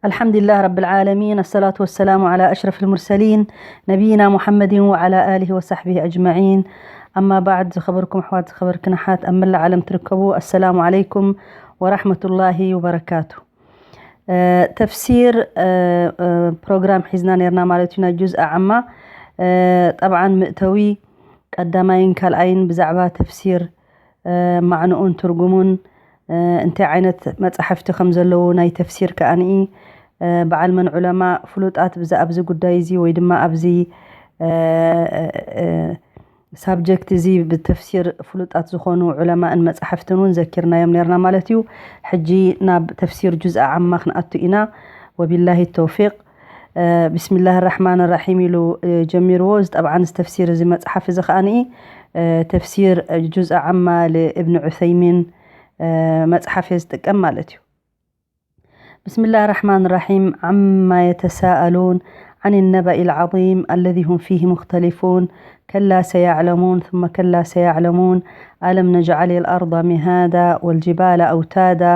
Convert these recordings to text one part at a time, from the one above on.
الحمد لله رب العالمين، الصلاة والسلام على أشرف المرسلين نبينا محمد وعلى آله وصحبه أجمعين. أما بعد، ዝኸበርኩም ኣሕዋት፣ ዝኸበርክን ኣሓት ኣብ መላእ ዓለም ትርከቡ፣ السلام عليكم ورحمة الله وبركاته. ተፍሲር ፕሮግራም ሒዝና ነርና ማለት እዩ። ናይ ጁዝ ኣዓማ ጠብዓን መእተዊ ቀዳማይን ካልኣይን ብዛዕባ ተፍሲር ማዕንኡን ትርጉሙን እንታይ ዓይነት መጻሕፍቲ ከም ዘለዉ ናይ ተፍሲር ከኣ ንኢ በዓል መን ዑለማ ፍሉጣት ብዛ ኣብዚ ጉዳይ እዚ ወይ ድማ ኣብዚ ሳብጀክት እዚ ብተፍሲር ፍሉጣት ዝኾኑ ዑለማእን መጻሕፍትን እውን ዘኪርናዮም ነርና ማለት እዩ። ሕጂ ናብ ተፍሲር ጁዝ ኣዓማ ክንኣቱ ኢና። ወቢላሂ ተውፊቅ። ብስሚላህ ራሕማን ራሒም ኢሉ ጀሚርዎ። እዚ ጠብዓን እዚ ተፍሲር እዚ መጽሓፍ እዚ ከኣ ንኢ ተፍሲር ጁዝ ኣዓማ ልእብን ዑሰይሚን መጽሓፍ እየ ዝጥቀም ማለት እዩ። بسم الله الرحمن الرحيم. عما يتساءلون عن النبأ العظيم الذي هم فيه مختلفون. كلا سيعلمون ثم كلا سيعلمون. ألم نجعل الأرض مهادا والجبال أوتادا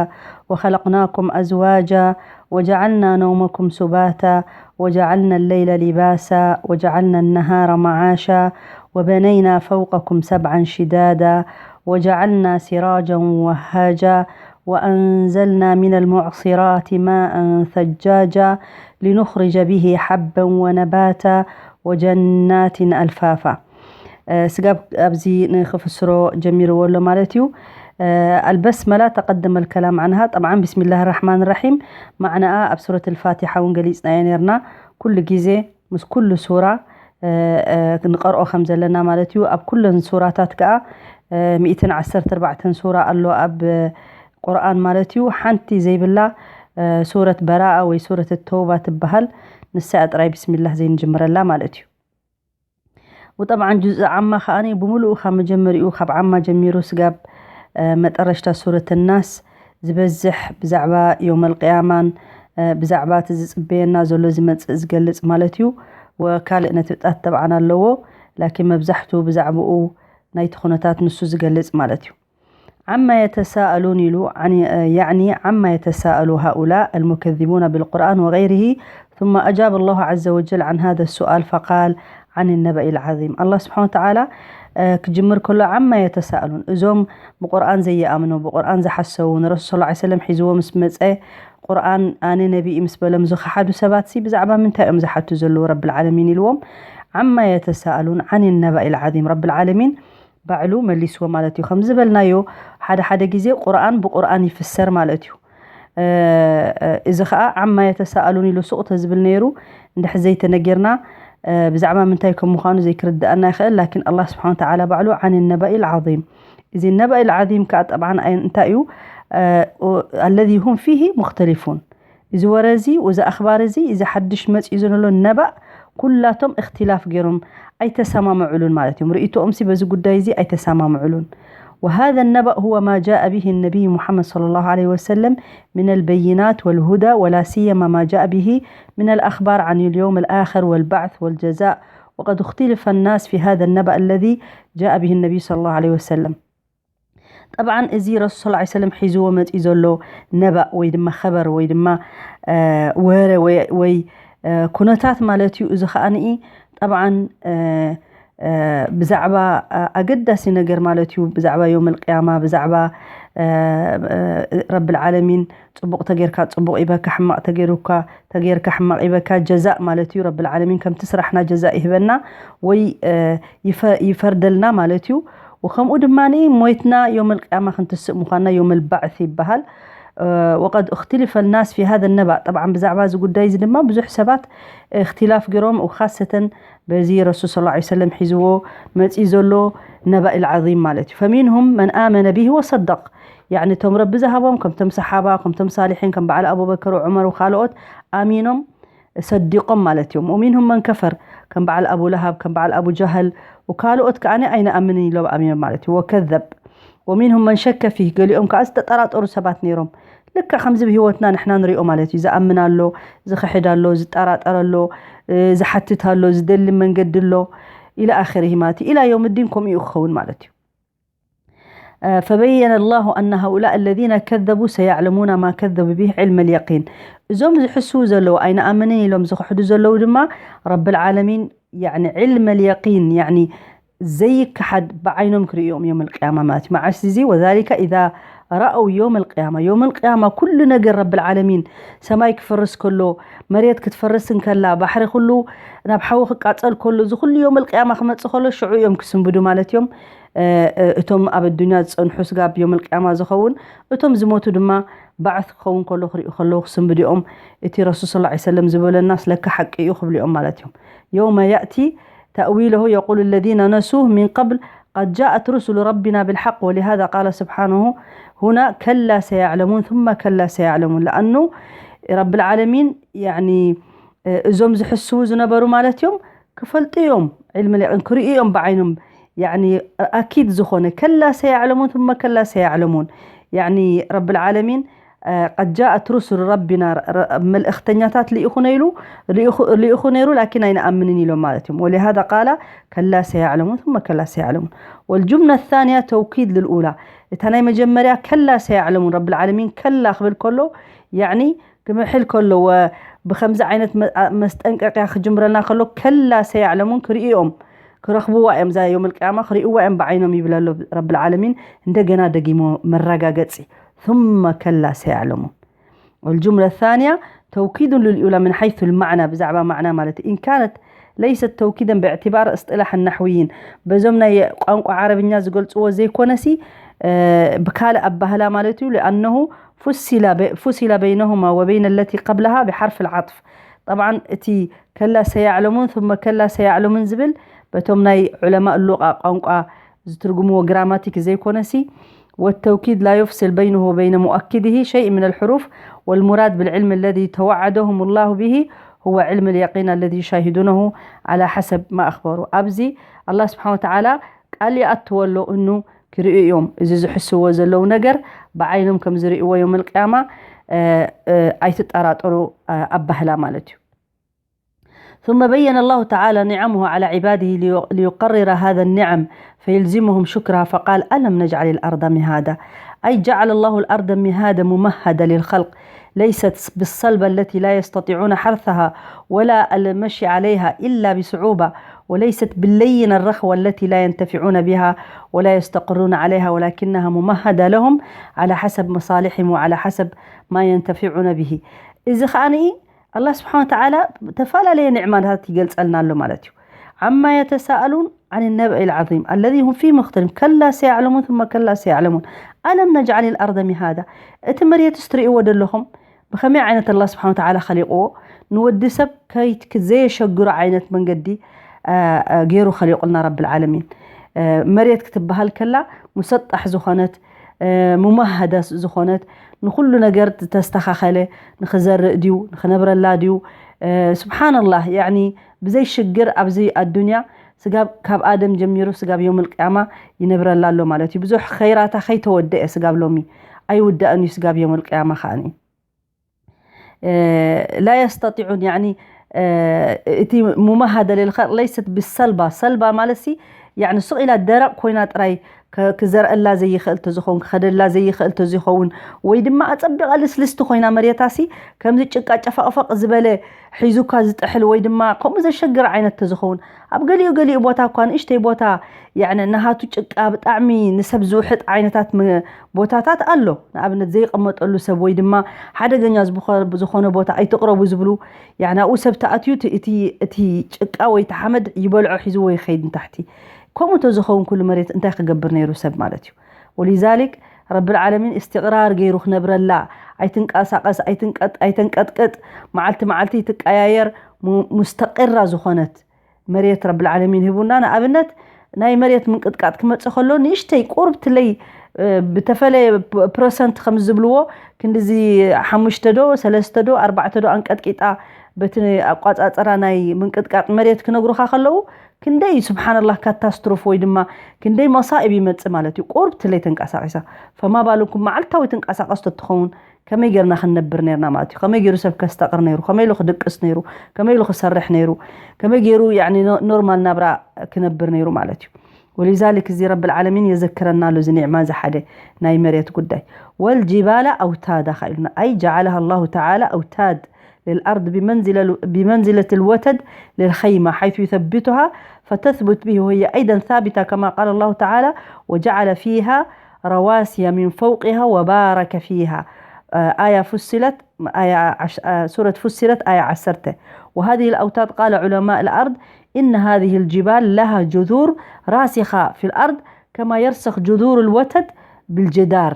وخلقناكم أزواجا وجعلنا نومكم سباتا وجعلنا الليل لباسا وجعلنا النهار معاشا وبنينا فوقكم سبعا شدادا وجعلنا سراجا وهاجا وأنزلنا من المعصرات ماء ثجاجا لنخرج به حبا ونباتا وجنات ألفافا. ስጋብ ኣብዚ ንክፍስሮ ጀሚርዎ ኣሎ ማለት እዩ። البسملة تقدم الكلام عنها. طبعا بسم الله الرحمن الرحيم معناها ኣብ ሱረት الفاتحة እውን ገሊጽናዮ ነርና። ኩሉ ግዜ ምስ ኩሉ ሱራ ንቐርኦ ከም ዘለና ማለት እዩ። ኣብ ኩለን ሱራታት ከኣ ሚእትን ዓሰርተ ኣርባዕተን ሱራ ኣሎ ኣብ ቁርኣን ማለት እዩ። ሓንቲ ዘይብላ ሱረት በራኣ ወይ ሱረት ተውባ ትበሃል። ንሳ ጥራይ ብስሚላህ ዘይንጅምረላ ማለት እዩ። وطبعا ጁዝ ዓማ ከኣ ብምሉኡ ካብ መጀመሪኡ ካብ ዓማ ጀሚሩ ስጋብ መጠረሽታ ሱረት ናስ ዝበዝሕ ብዛዕባ ዮም ኣልቅያማን ብዛዕባ እቲ ዝጽበየና ዘሎ ዝመጽእ ዝገልጽ ማለት እዩ። ወካልእ ነጥብታት ተብዓን ኣለዎ፣ ላኪን መብዛሕቱ ብዛዕባኡ ናይቲ ኩነታት ንሱ ዝገልጽ ማለት እዩ። ዓማ የተሳእሉን ኢሉ፣ ዓኒ-፣ ያዕኒ ዓማ የተሳእሉ ሃኡላ ኣልሙከዚቡና ብልቁርኣን ወገይሪሂ ثم أجاب الله عز وجل عن هذا السؤال فقال عن النبأ العظيم. ኣላህ ስብሓን ወተዓላ ክጅምር ከሎ ዓማ የተሳእሉን፣ እዞም ብቁርኣን ዘይኣምኑ፣ ብቁርኣን ዝሓሰዉ፣ ንረሱል ሰለላሁ ዐለይሂ ወሰለም ሒዝዎ ምስ መጸ ቁርኣን ኣነ ነቢ ምስ በሎም ዝኸሓዱ ሰባት ሲ ብዛዕባ ምንታይ እዮም ዝሓቱ ዘለዉ ረብል ዓለሚን ኢልዎም። ዓማ የተሳእሉን ዓን ነባኢል ዓዚም ረብል ዓለሚን ባዕሉ መሊስዎ ማለት እዩ። ከም ዝበልናዮ ሓደ ሓደ ግዜ ቁርኣን ብቁርኣን ይፍሰር ማለት እዩ። እዚ ኸኣ ዓማ የተሳእሉን ኢሉ ሱቕ ተዝብል ነይሩ እንድሕር ዘይተነጌርና ብዛዕባ ምንታይ ከም ምዃኑ ዘይክርድኣና ይኽእል። ላኪን ኣላህ ስብሓን ወተዓላ ባዕሉ ዓን ነባኢል ዓዚም። እዚ ነባኢል ዓዚም ከኣ ጠብዓን እንታይ እዩ? ኣለዚ ሁም ፊሂ ሙኽተሊፉን። እዚ ወረ እዚ፣ እዚ ኣኽባር እዚ፣ እዚ ሓድሽ መጺኡ ዘሎ ነባእ ኩላቶም እኽትላፍ ገይሮም ኣይተሰማምዑሉን ማለት እዮም። ርእይቶኦም ሲ በዚ ጉዳይ እዚ ኣይተሰማምዑሉን። وهذا النبأ هو ما جاء به النبي محمد صلى الله عليه وسلم من البينات والهدى ولا سيما ما جاء به من الأخبار عن اليوم الآخر والبعث والجزاء وقد اختلف الناس في هذا النبأ الذي جاء به النبي صلى الله عليه وسلم. ጠብዓን እዚ ረሱል ሰለላሁ ዐለይሂ ወሰለም ሒዝዎ መፂኡ ዘሎ ነባእ ወይ ድማ ኸበር ወይ ድማ ወረ ወይ ኩነታት ማለት እዩ። እዚ ከዓኒ ጠብዓን ብዛዕባ ኣገዳሲ ነገር ማለት እዩ። ብዛዕባ ዮም ኣልቅያማ፣ ብዛዕባ ረብል ዓለሚን፣ ፅቡቕ ተጌርካ ፅቡቕ ይበካ፣ ሕማቕ ተጌሩካ ተጌርካ ሕማቕ ይበካ። ጀዛእ ማለት እዩ። ረብል ዓለሚን ከምቲ ስራሕና ጀዛእ ይህበና ወይ ይፈርደልና ማለት እዩ። ወከምኡ ድማ ሞይትና ዮም ኣልቅያማ ክንትስእ ምዃንና ዮም ኣልባዕት ይበሃል። ወቀድ እኽትሊፈ ናስ ፊ ሃዘ ነባእ። ጠብዓን ብዛዕባ እዚ ጉዳይ እዚ ድማ ብዙሕ ሰባት እኽትላፍ ገይሮም፣ ወኻሰተን በዚ ረሱል ሰለላሁ ዐለይሂ ወሰለም ሒዝዎ መፂኡ ዘሎ ነባኢል ዓዚም ማለት እዩ። ፈሚንሁም መን ኣመነ ቢሂ ወሰደቅ። ያዕኒ እቶም ረቢ ዝሃቦም ከምቶም ሰሓባ፣ ከምቶም ሳሊሒን፣ ከም በዓል ኣቡበከር ወዑመር ወካልኦት ኣሚኖም ሰዲቆም ማለት እዮም። ወሚንሁም መን ከፈር ከም በዓል ኣቡ ለሃብ፣ ከም በዓል ኣቡ ጃህል ወካልኦት ከዓኒ ኣይንኣምንን ኢሎም ኣሚኖም ማለት እዩ። ወከዘብ። ወሚንሁም መን ሸከ ፊህ፣ ገሊኦም ከዓ ዝተጠራጠሩ ሰባት ነይሮም። ልክዕ ከምዚ ብህይወትና ንሕና ንሪኦ ማለት እዩ። ዝኣምን ኣሎ፣ ዝኽሕድ ኣሎ፣ ዝጠራጠር ኣሎ፣ ዝሓትት ኣሎ፣ ዝደሊ መንገዲ ኣሎ ኢለ ኣኽርሂ ማለት እዩ። ኢላ ዮም ዲን ከምኡ እዩ ክኸውን ማለት እዩ። فبين الله أن هؤلاء الذين كذبوا سيعلمون ما كذبوا به علم اليقين. እዞም ዝሕስዉ ዘለዉ ኣይንኣምንን ኢሎም ዝኽሕዱ ዘለዉ ድማ ረብል ዓለሚን ያኒ ዕልመ ልየቂን ያኒ ዘይከሓድ ብዓይኖም ክርእዮም እዮም ልቅያማ ማለት እዩ። መዓስ እዚ ወዛሊከ ኢዛ ረአው ዮም ልቅያማ ዮም ልቅያማ ኩሉ ነገር ረብል ዓለሚን ሰማይ ክፈርስ ከሎ መሬት ክትፈርስ እንከላ ባሕሪ ኩሉ ናብ ሓዊ ክቃፀል ከሎ እዚ ኩሉ ዮም ልቅያማ ክመፅእ ከሎ ሽዑ እዮም ክስንብዱ ማለት እዮም። እቶም ኣብ ኣዱንያ ዝፀንሑ ስጋብ ዮም ልቅያማ ዝኸውን እቶም ዝሞቱ ድማ ባዕት ክኸውን ከሎ ክርእዩ ከለዉ ክስንብድኦም እቲ ረሱል ስ ሰለም ዝበለና ስለካ ሓቂ እዩ ክብልኦም ማለት እዮም። የውመ ያእቲ ተእዊለሁ የቁሉ ለዚነ ነሱህ ሚን ቀብል ቀድ ጃእት ሩሱሉ ረቢና ብልሓቅ ወሊሃዛ ቃለ ስብሓንሁ ሁና ከላ ሰያዕለሙን ثم ከላ ሰያዕለሙን ለኣኑ ረብልዓለሚን ያኒ እዞም ዝሕስቡ ዝነበሩ ማለት እዮም ክፈልጡ እዮም ዕልሚ ሊቅን ክርእዩ እዮም ብዓይኖም ያኒ ኣኪድ ዝኾነ ከላ ሰያዕለሙን ثم ከላ ሰያዕለሙን ያኒ ረብልዓለሚን ቀድ ጃእት ሩሱል ረቢና መልእኽተኛታት ልኢኹ ነይሩ ልኢኹ ነይሩ ላኪን ኣይንኣምንን ኢሎም ማለት እዮም ወሊሃዛ ቃላ ከላ ሰያዕለሙን ثم ከላ ሰያዕለሙን ወልጁምላ ታንያ ተውኪድ ልልኡላ እታ ናይ መጀመርያ ከላ ሰያዕለሙን ረብልዓለሚን ከላ ክብል ከሎ ያኒ ክምሕል ከሎ ብከምዚ ዓይነት መስጠንቀቅያ ክጅምረልና ከሎ ከላ ሰያዕለሙን ክርእዮም ክረኽብዋ እዮም እዛ ዮም ልቅያማ ክርእይዋ እዮም ብዓይኖም ይብል ኣሎ ረብልዓለሚን እንደገና ደጊሞ መረጋገፂ ثم ከላ ሰያዕለሙን والجملة الثانية توكيد للأولى من حيث المعنى ብዛዕባ ማዕና ማለት إن كانت ليست توكيدا باعتبار اصطلاح النحويين በዞም ናይ ቋንቋ ዓረብኛ ዝገልፅዎ ዘይኮነሲ ብካልእ ኣባህላ ማለት እዩ لأنه فصل بينهما وبين التي قبلها بحرف العطف طبعا እቲ ከላ ሰያዕለሙን ثم ከላ ሰያዕለሙን ዝብል በቶም ናይ ዑለማእ ሉቃ ቋንቋ ዝትርጉምዎ ግራማቲክ ዘይኮነሲ والتوكيد لا يفصل بينه وبين مؤكده شيء من الحروف والمراد بالعلم الذي توعدهم الله به هو علم اليقين الذي يشاهدونه على حسب ما أخبروا ኣብዚ الله سبحانه وتعالى ቃል ይኣትዎ ኣሎ እኑ ክርእዩ እዮም እዚ ዝሕስዎ ዘለዉ ነገር ብዓይኖም ከም ዝርእይዎ ዮም ልቅያማ ኣይትጠራጠሩ ኣባህላ ማለት እዩ ثم بين الله تعالى نعمه على عباده ليقرر هذا النعم فيلزمهم شكرها فقال ألم نجعل الأرض مهادا أي جعل الله الأرض مهادا ممهدا للخلق ليست بالصلبة التي لا يستطيعون حرثها ولا المشي عليها إلا بصعوبة وليست باللين الرخوة التي لا ينتفعون بها ولا يستقرون عليها ولكنها ممهدة لهم على حسب مصالحهم وعلى حسب ما ينتفعون به إذا خاني الله سبحانه وتعالى تفعل عليه نعمة تيجلس ألنا له مالتي عما يتساءلون عن النبأ العظيم الذي هم فيه مختلفون كلا سيعلمون ثم كلا سيعلمون ألم نجعل الأرض مهادا እቲ መሬት ስትርእይዎ ደለኹም ብኸመይ ዓይነት ኣላ ስብሓን ተዓላ ኸሊቕዎ ንወዲ ሰብ ከይትክ ዘየሸግሮ ዓይነት መንገዲ ገይሩ ኸሊቑልና ረብል ዓለሚን መሬት ክትበሃል ከላ ሙሰጣሕ ዝኾነት ሙማሃዳ ዝኾነት ንኹሉ ነገር ዝተስተኻኸለ ንኽዘርእ ድዩ ንኽነብረላ ድዩ ስብሓንላህ ያኒ ብዘይ ሽግር ኣብዚ ኣዱንያ ስጋብ ካብ ኣደም ጀሚሩ ስጋብ ዮም ልቅያማ ይነብረላ ኣሎ ማለት እዩ ብዙሕ ኸይራታ ከይተወደአ ስጋብ ሎሚ ኣይውዳእን እዩ ስጋብ ዮም ልቅያማ ከዓኒ لا يستطيعون يعني እቲ ممهدة للخلق ليست بالصلبة صلبة ማለት ሲ يعني ስቕ ኢላ ደረቕ ኮይና ጥራይ ክዘርእላ ዘይኽእል ተዝኸውን ክኸደላ ዘይኽእል ተዝኸውን ወይ ድማ ኣፀቢቓ ልስልስቲ ኮይና መሬታሲ ከምዚ ጭቃ ጨፈቕፈቕ ዝበለ ሒዙካ ዝጥሕል ወይ ድማ ከምኡ ዘሸግር ዓይነት ተዝኸውን ኣብ ገሊኡ ገሊኡ ቦታ እኳ ንእሽተይ ቦታ يعني ናሃቱ ጭቃ ብጣዕሚ ንሰብ ዝውሕጥ ዓይነታት ቦታታት ኣሎ ንኣብነት ዘይቐመጠሉ ሰብ ወይ ድማ ሓደገኛ ዝኾነ ቦታ ኣይትቕረቡ ዝብሉ ያኒ ኣብኡ ሰብ ተኣትዩ እቲ ጭቃ ወይ እቲ ሓመድ ይበልዖ ሒዝዎ ይኸይድ ንታሕቲ ከምኡ ተዝኸውን ኩሉ መሬት እንታይ ክገብር ነይሩ ሰብ ማለት እዩ ወሊዛሊክ ረብል ዓለሚን እስትቕራር ገይሩ ክነብረላ ኣይትንቀሳቐስ ኣይተንቀጥቅጥ መዓልቲ መዓልቲ ትቀያየር ሙስተቂራ ዝኾነት መሬት ረብል ዓለሚን ሂቡና ንኣብነት ናይ መሬት ምንቅጥቃጥ ክመፅእ ከሎ ንእሽተይ ቁርብ ትለይ ብተፈለየ ፕሮሰንት ከም ዝብልዎ ክንዲዚ ሓሙሽተ ዶ ሰለስተ ዶ ኣርባዕተ ዶ ኣንቀጥቂጣ በቲ ኣቋፃፅራ ናይ ምንቅጥቃጥ መሬት ክነግሩካ ከለዉ ክንደይ ስብሓንላህ ካታስትሮፍ ወይ ድማ ክንደይ መሳኢብ ይመፅእ ማለት እዩ ቁርብ ትለይ ተንቀሳቂሳ ፈማ ባልኩም መዓልታዊ ትንቀሳቀስ ተትኸውን ከመይ ጌርና ክንነብር ነርና ማለት እዩ ከመይ ገይሩ ሰብ ከስተቅር ነይሩ ከመይ ኢሉ ክድቅስ ነይሩ ከመይ ኢሉ ክሰርሕ ነይሩ ከመይ ገይሩ ያኒ ኖርማል ናብራ ክነብር ነይሩ ማለት እዩ ولذلك እዚ رب العالمين የዘክረና ኣሎ እዚ ኒዕማ እዚ ሓደ ናይ መሬት ጉዳይ። والجبال أوتادا ኢሉና، أي جعلها الله تعالى أوتاد للأرض بمنزلة، بمنزلة الوتد للخيمة، حيث يثبتها فتثبت به، وهي أيضا ثابتة كما قال الله تعالى: وجعل فيها رواسي من فوقها وبارك فيها. آه، آية فصلت، آية عش-، آه، سورة فصلت، آية عشرة. وهذه الأوتاد، قال علماء الأرض، إن هذه الجبال لها جذور راسخة في الأرض كما يرسخ جذور الوتد بالجدار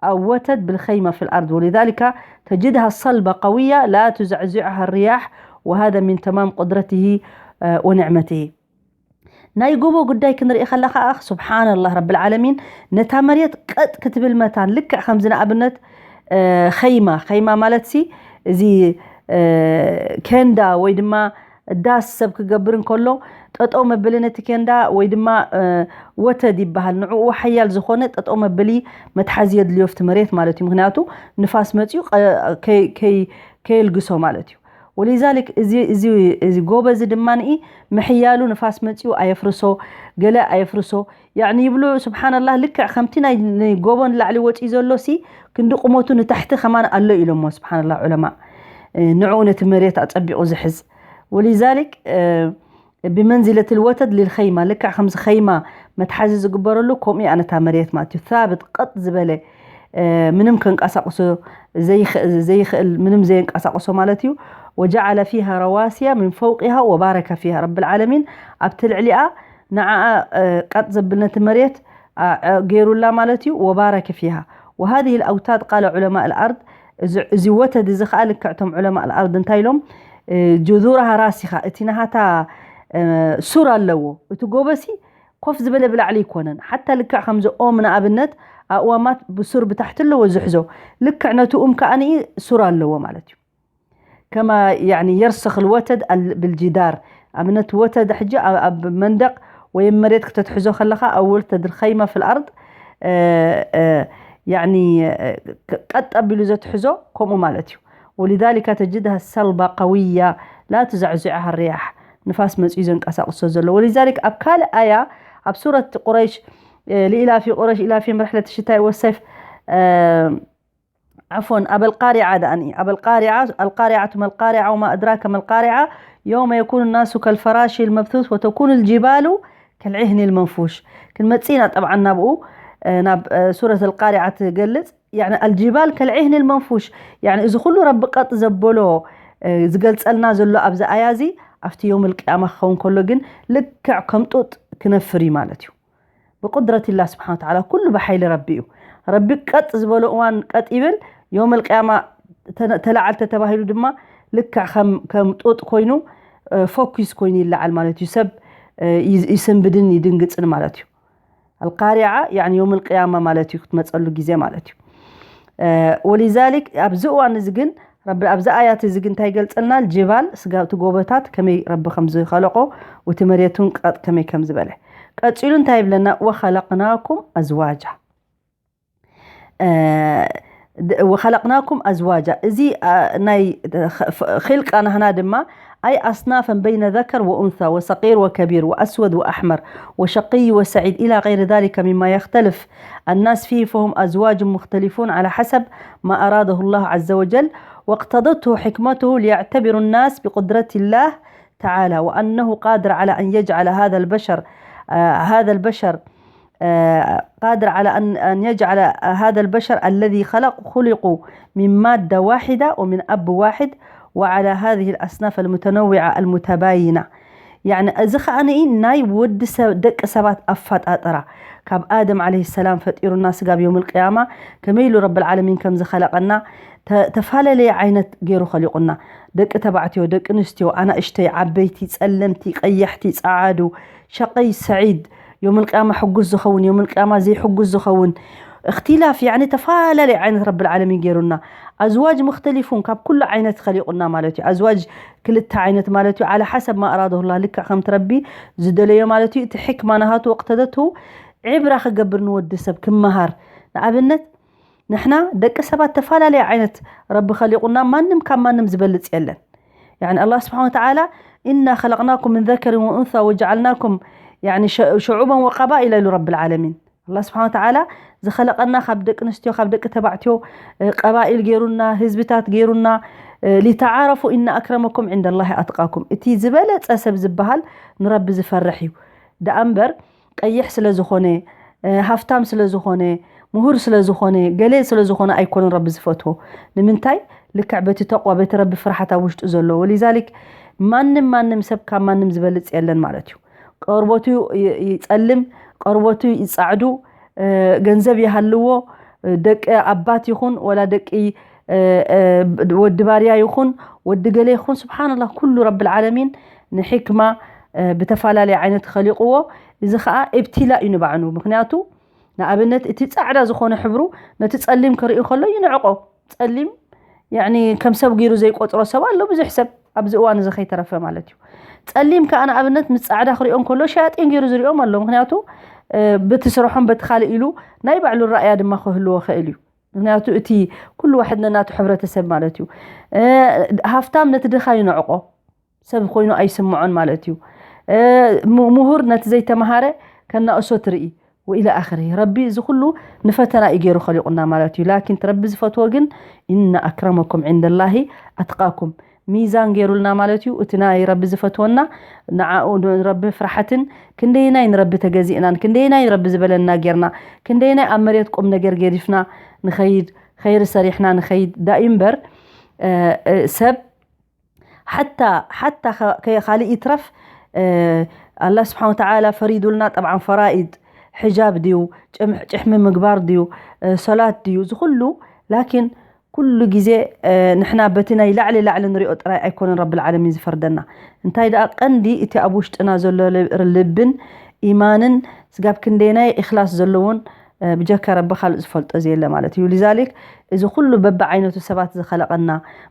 أو وتد بالخيمة في الأرض، ولذلك تجدها صلبة قوية لا تزعزعها الرياح، وهذا من تمام قدرته، آه، ونعمته. ናይ ጎቦ ጉዳይ ክንርኢ ከለኻ፣ ኣኽ፣ سبحان الله رب العالمين، ነታ መሬት ቀጥ ክትብል መታን፣ ልክዕ ከምዚ ንኣብነት፣ እ፣ ኸይማ፣ ኸይማ ማለት ሲ፣ እዚ፣ እ፣ ኬንዳ ወይ ድማ ዳስ ሰብ ክገብር እንከሎ፣ ጠጠው መበሊ ነቲ ኬንዳ ወይ ድማ፣ እ፣ ወተድ ይበሃል። ንዕኡ ሓያል ዝኾነ ጠጠው መበሊ መትሓዚ የድልዮ ኣብቲ መሬት ማለት እዩ። ምኽንያቱ ንፋስ መፂኡ ቀ-፣ ከይ-፣ ከይ-፣ ከየልግሶ ማለት እዩ። ولذلك እዚ፣ እዚ፣ እዚ ጎበ እዚ ድማ ንኢ ምሕያሉ ንፋስ መፂኡ ኣየፍርሶ፣ ገለ ኣየፍርሶ። ያዕኒ ይብሉ፣ سبحان الله፣ ልክዕ ከምቲ ናይ፣ ናይ ጎቦ ንላዕሊ ወፂኡ ዘሎ ሲ፣ ክንዲ ቁመቱ ንታሕቲ ከማን ኣሎ ኢሎሞ፣ سبحان الله፣ ዑለማ። እ፣ ንዕኡ ነቲ መሬት ኣፀቢቑ ዝሕዝ። ولذلك፣ እ፣ بمنزلة الوتد للخيمة، ልክዕ ከምዚ ኸይማ መትሓዚ ዝግበረሉ፣ ከምኡ እያ ነታ መሬት ማለት እዩ። ثابت፣ ቀጥ ዝበለ፣ እ፣ ምንም ከንቀሳቕሶ ዘይኽ-፣ ዘይኽእል፣ ምንም ዘየንቀሳቕሶ ማለት እዩ። وجعل فيها رواسي من فوقها وبارك فيها. رب العالمين ኣብቲ ልዕሊኣ ንዓኣ፣ እ፣ ቀጥ ዘብል ነቲ መሬት፣ ኣ፣ እ፣ ገይሩላ ማለት እዩ። وبارك فيها. وهذه الأوتاد، قال علماء الأرض، እዚ፣ እዚ ወተድ እዚ ኸዓ ልክዕቶም ዑለማ الأرض እንታይ ኢሎም? እ፣ جذورها راسخة፣ እቲ ናሃታ፣ እ፣ ሱር ኣለዎ። እቲ ጎበሲ ኮፍ ዝበለ ብላዕሊ ኣይኮነን። ሓታ ልክዕ ከምዚ ኦም ንኣብነት ኣእዋማት ብሱር ብታሕቲ ኣለዎ ዝሕዞ። ልክዕ ነቲ ኡም ከኣ ንኢ ሱር ኣለዎ ማለት እዩ። كما يعني يرسخ الوتد ال-، بالجدار. ኣብነት ወተድ ሕጂ ኣብ፣ ኣብ መንደቕ ወይ መሬት ከተትሕዞ ከለኻ، أو وتد الخيمة في الأرض، እ፣ እ፣ يعني፣ እ፣ ቅ-፣ ቀጥ ኣቢሉ ዘትሕዞ ከምኡ ማለት እዩ። ولذلك تجدها صلبة قوية لا تزعزعها الرياح. ንፋስ መጺኡ ዘንቀሳቕሶ ዘሎ። ولذلك ኣብ ካልእ ኣያ፣ ኣብ ሱረት ቁረይሽ፣ እ፣ لإيلاف قريش إيلافهم رحلة الشتاء والصيف، እ፣ عفوا، ኣብ القارعة ደኣኒ፣ ኣብ القارعة، القارعة ما القارعة وما أدراك ما القارعة، يوم يكون الناس كالفراش المبثوث وتكون الجبال كالعهن المنفوش። ክንመጽእ ኢና ጠብዓን ናብኡ፣ እ፣ ናብ፣ እ፣ ሱረት القارعة ትገልጽ። ያዕኒ الجبال كالعهن المنفوش። ያዕኒ እዚ ኩሉ ረቢ ቀጥ ዘበሎ፣ እ፣ ዝገልጸልና ዘሎ ኣብዚ ኣያ እዚ፣ ኣብቲ የውም القيامة ክኸውን ከሎ ግን ልክዕ ከም ጡጥ ክነፍር እዩ ማለት እዩ። ብቁድረት ላህ ስብሓን ወተዓላ፣ ኩሉ ብሓይሊ ረቢ እዩ። ረቢ ቀጥ ዝበሎ እዋን ቀጥ ይብል፣ የውም القيامة ተነ-፣ ተለዓል ተተባሂሉ ድማ ልክዕ ከም፣ ከም ጡጥ ኮይኑ፣ እ፣ ፎኪስ ኮይኑ ይለዓል ማለት እዩ። ሰብ፣ እ፣ ይዝ-፣ ይስንብድን ይድንግጽን ማለት እዩ። القارعة ያዕኒ የውም القيامة ማለት እዩ፣ ክትመጸሉ ግዜ ማለት እዩ። እ፣ ولذلك ኣብዚ እዋን እዚ ግን ረቢ ኣብዚ ኣያት እዚ ግን እንታይ ይገልጸልና? الجبال ስጋ እቲ ጎቦታት ከመይ ረቢ ከም ዝኸለቆ፣ እቲ መሬት እውን ቀጥ ከመይ ከም ዝበለ። ቀጺሉ እንታይ ይብለና? وخلقناكم أزواجا። እ፣ ድ-፣ وخلقناكم أزواجا። እዚ፣ እ፣ ናይ ኽ-፣ ፍ-፣ ኺልቃ ናህና ድማ، أي أصنافا بين ذكر وأنثى وصغير وكبير وأسود وأحمر وشقي وسعيد إلى غير ذلك مما يختلف الناس فيه، فهم أزواج مختلفون على حسب ما أراده الله عز وجل واقتضته حكمته، ليعتبر الناس بقدرة الله تعالى وأنه قادر على أن يجعل هذا البشر، آه، هذا البشر، آه، قادر على أن، أن يجعل هذا البشر الذي خلق، خلقوا من مادة واحدة ومن أب واحد، وعلى هذه الأصناف المتنوعة المتباينة. ያዕኒ፣ እዚ ኸኣ ንኢ ናይ ወዲ ሰብ፣ ደቂ ሰባት ኣፈጣጥራ፣ ካብ ኣደም ዓለይሂ ሰላም ፈጢሩና ስጋብ የውም القيامة ከመይ ኢሉ ረብል ዓለሚን ከም ዝኸለቐና፣ ተ-፣ ተፈላለየ ዓይነት ገይሩ ኸሊቑና። ደቂ ተባዕትዮ፣ ደቂ ኣንስትዮ፣ ኣናእሽተይ፣ ዓበይቲ፣ ጸለምቲ፣ ቀያሕቲ፣ ጸዓዱ፣ ሸቐይ፣ ሰዒድ፣ የውም القيامة ሕጉስ ዝኸውን፣ የውም القيامة ዘይሕጉስ ዝኸውን፣ እኽትላፍ፣ ያዕኒ፣ ተፈላለየ ዓይነት ረብል ዓለሚን ገይሩና። ኣዝዋጅ ሙኽተሊፉን፣ ካብ ኩሉ ዓይነት ኸሊቑና ማለት እዩ። ኣዝዋጅ ክልተ ዓይነት ማለት እዩ። على حسب ما أراده الله፣ ልክዕ ከምቲ ረቢ ዝደለዮ ማለት እዩ። እቲ ሕክማ ናሃቱ ወቅተደቱ ዕብራ ክገብር ንወዲ ሰብ ክመሃር። ንኣብነት፣ ንሕና ደቂ ሰባት ተፈላለየ ዓይነት ረቢ ኸሊቑና፣ ማንም ካብ ማንም ዝበልጽ የለን። ያዕኒ፣ ኣላህ ስብሓን ወተዓላ፣ إنا خلقناكم من ذكر وأنثى وجعلناكم يعني شعوبا وقبائل ኢሉ ረብል ዓለሚን። ኣላህ ስብሓን ወተዓላ ዝኸለቐና ካብ ደቂ ኣንስትዮ፣ ካብ ደቂ ተባዕትዮ፣ ቀባኢል ገይሩና፣ ህዝብታት ገይሩና፣ ሊተዓረፉ ኢነ ኣክረመኩም ዕንደ ላሂ ኣትቃኩም። እቲ ዝበለፀ ሰብ ዝበሃል ንረቢ ዝፈርሕ እዩ። ደኣ እምበር ቀይሕ ስለ ዝኾነ፣ ሃፍታም ስለ ዝኾነ፣ ምሁር ስለ ዝኾነ፣ ገለ ስለ ዝኾነ ኣይኮነን ረቢ ዝፈትዎ። ንምንታይ? ልክዕ በቲ ተቕዋ፣ በቲ ረቢ ፍርሓት ኣብ ውሽጡ ዘሎ። ወሊዛሊክ ማንም ማንም ሰብ ካብ ማንም ዝበልፅ የለን ማለት እዩ። ቆርበቱ ይፀልም፣ ቆርበቱ ይፃዕዱ፣ ገንዘብ ይሃልዎ፣ ደቂ ኣባት ይኹን ወላ ደቂ ወዲ ባርያ ይኹን ወዲ ገለ ይኹን፣ ስብሓንላህ፣ ኩሉ ረብል ዓለሚን ንሕክማ ብተፈላለየ ዓይነት ኸሊቕዎ። እዚ ኸዓ እብትላ እዩ ንባዕኑ። ምክንያቱ ንኣብነት እቲ ፃዕዳ ዝኾነ ሕብሩ ነቲ ፀሊም ክርኢ ከሎ ይንዕቆ። ፀሊም ያኒ ከም ሰብ ገይሩ ዘይቆፅሮ ሰብ ኣሎ፣ ብዙሕ ሰብ ኣብዚ እዋን እዚ ከይተረፈ ማለት እዩ። ፀሊም ከዓ ንኣብነት ምስ ፃዕዳ ክሪኦ እንከሎ ሸያጢን ገይሩ ዝሪኦም ኣሎ። ምክንያቱ በቲ ስርሖም በቲ ካልእ ኢሉ ናይ ባዕሉ ራእያ ድማ ክህልዎ ኽእል እዩ። ምክንያቱ እቲ ኩሉ ዋሕድ ነናቱ ሕብረተሰብ ማለት እዩ። ሃፍታም ነቲ ድኻ ይንዕቆ፣ ሰብ ኮይኑ ኣይስምዖን ማለት እዩ። ምሁር ነቲ ዘይተምሃረ ከናእሶ ትርኢ ወኢለ ኣኽሪ። ረቢ እዚ ኩሉ ንፈተና እዩ ገይሩ ኸሊቑና ማለት እዩ። ላኪን ረቢ ዝፈትዎ ግን፣ ኢነ ኣክረመኩም ዕንደላሂ ኣትቃኩም፣ ሚዛን ገይሩልና ማለት እዩ። እቲ ናይ ረቢ ዝፈትወና ንዓኡ ንረቢ ፍርሓትን፣ ክንደይናይ ንረቢ ተገዚእናን ክንደይናይ ንረቢ ዝበለና ጌርና፣ ክንደይናይ ኣብ መሬት ቁም ነገር ገዲፍና ንኸይድ፣ ኸይሪ ሰሪሕና ንኸይድ። ዳኢ እምበር ሰብ ሓታ ሓታ ካልእ ይትረፍ፣ ኣላህ ስብሓን ወተዓላ ፈሪዱልና። ጠብዓን ፈራኢድ፣ ሕጃብ ድዩ፣ ጭሕሚ ምግባር ድዩ፣ ሶላት ድዩ፣ እዚ ኩሉ። ላኪን ኩሉ ግዜ ንሕና በቲ ናይ ላዕሊ ላዕሊ ንሪኦ ጥራይ ኣይኮነን ረብል ዓለሚን ዝፈርደና። እንታይ ደኣ ቀንዲ እቲ ኣብ ውሽጥና ዘሎ ልብን ኢማንን ስጋብ ክንደይናይ ኢኽላስ ዘለዎን ብጀካ ረቢ ካልእ ዝፈልጦ ዘየለ ማለት እዩ። ሊዛሊክ እዚ ኩሉ በብዓይነቱ ሰባት ዝኸለቐና፣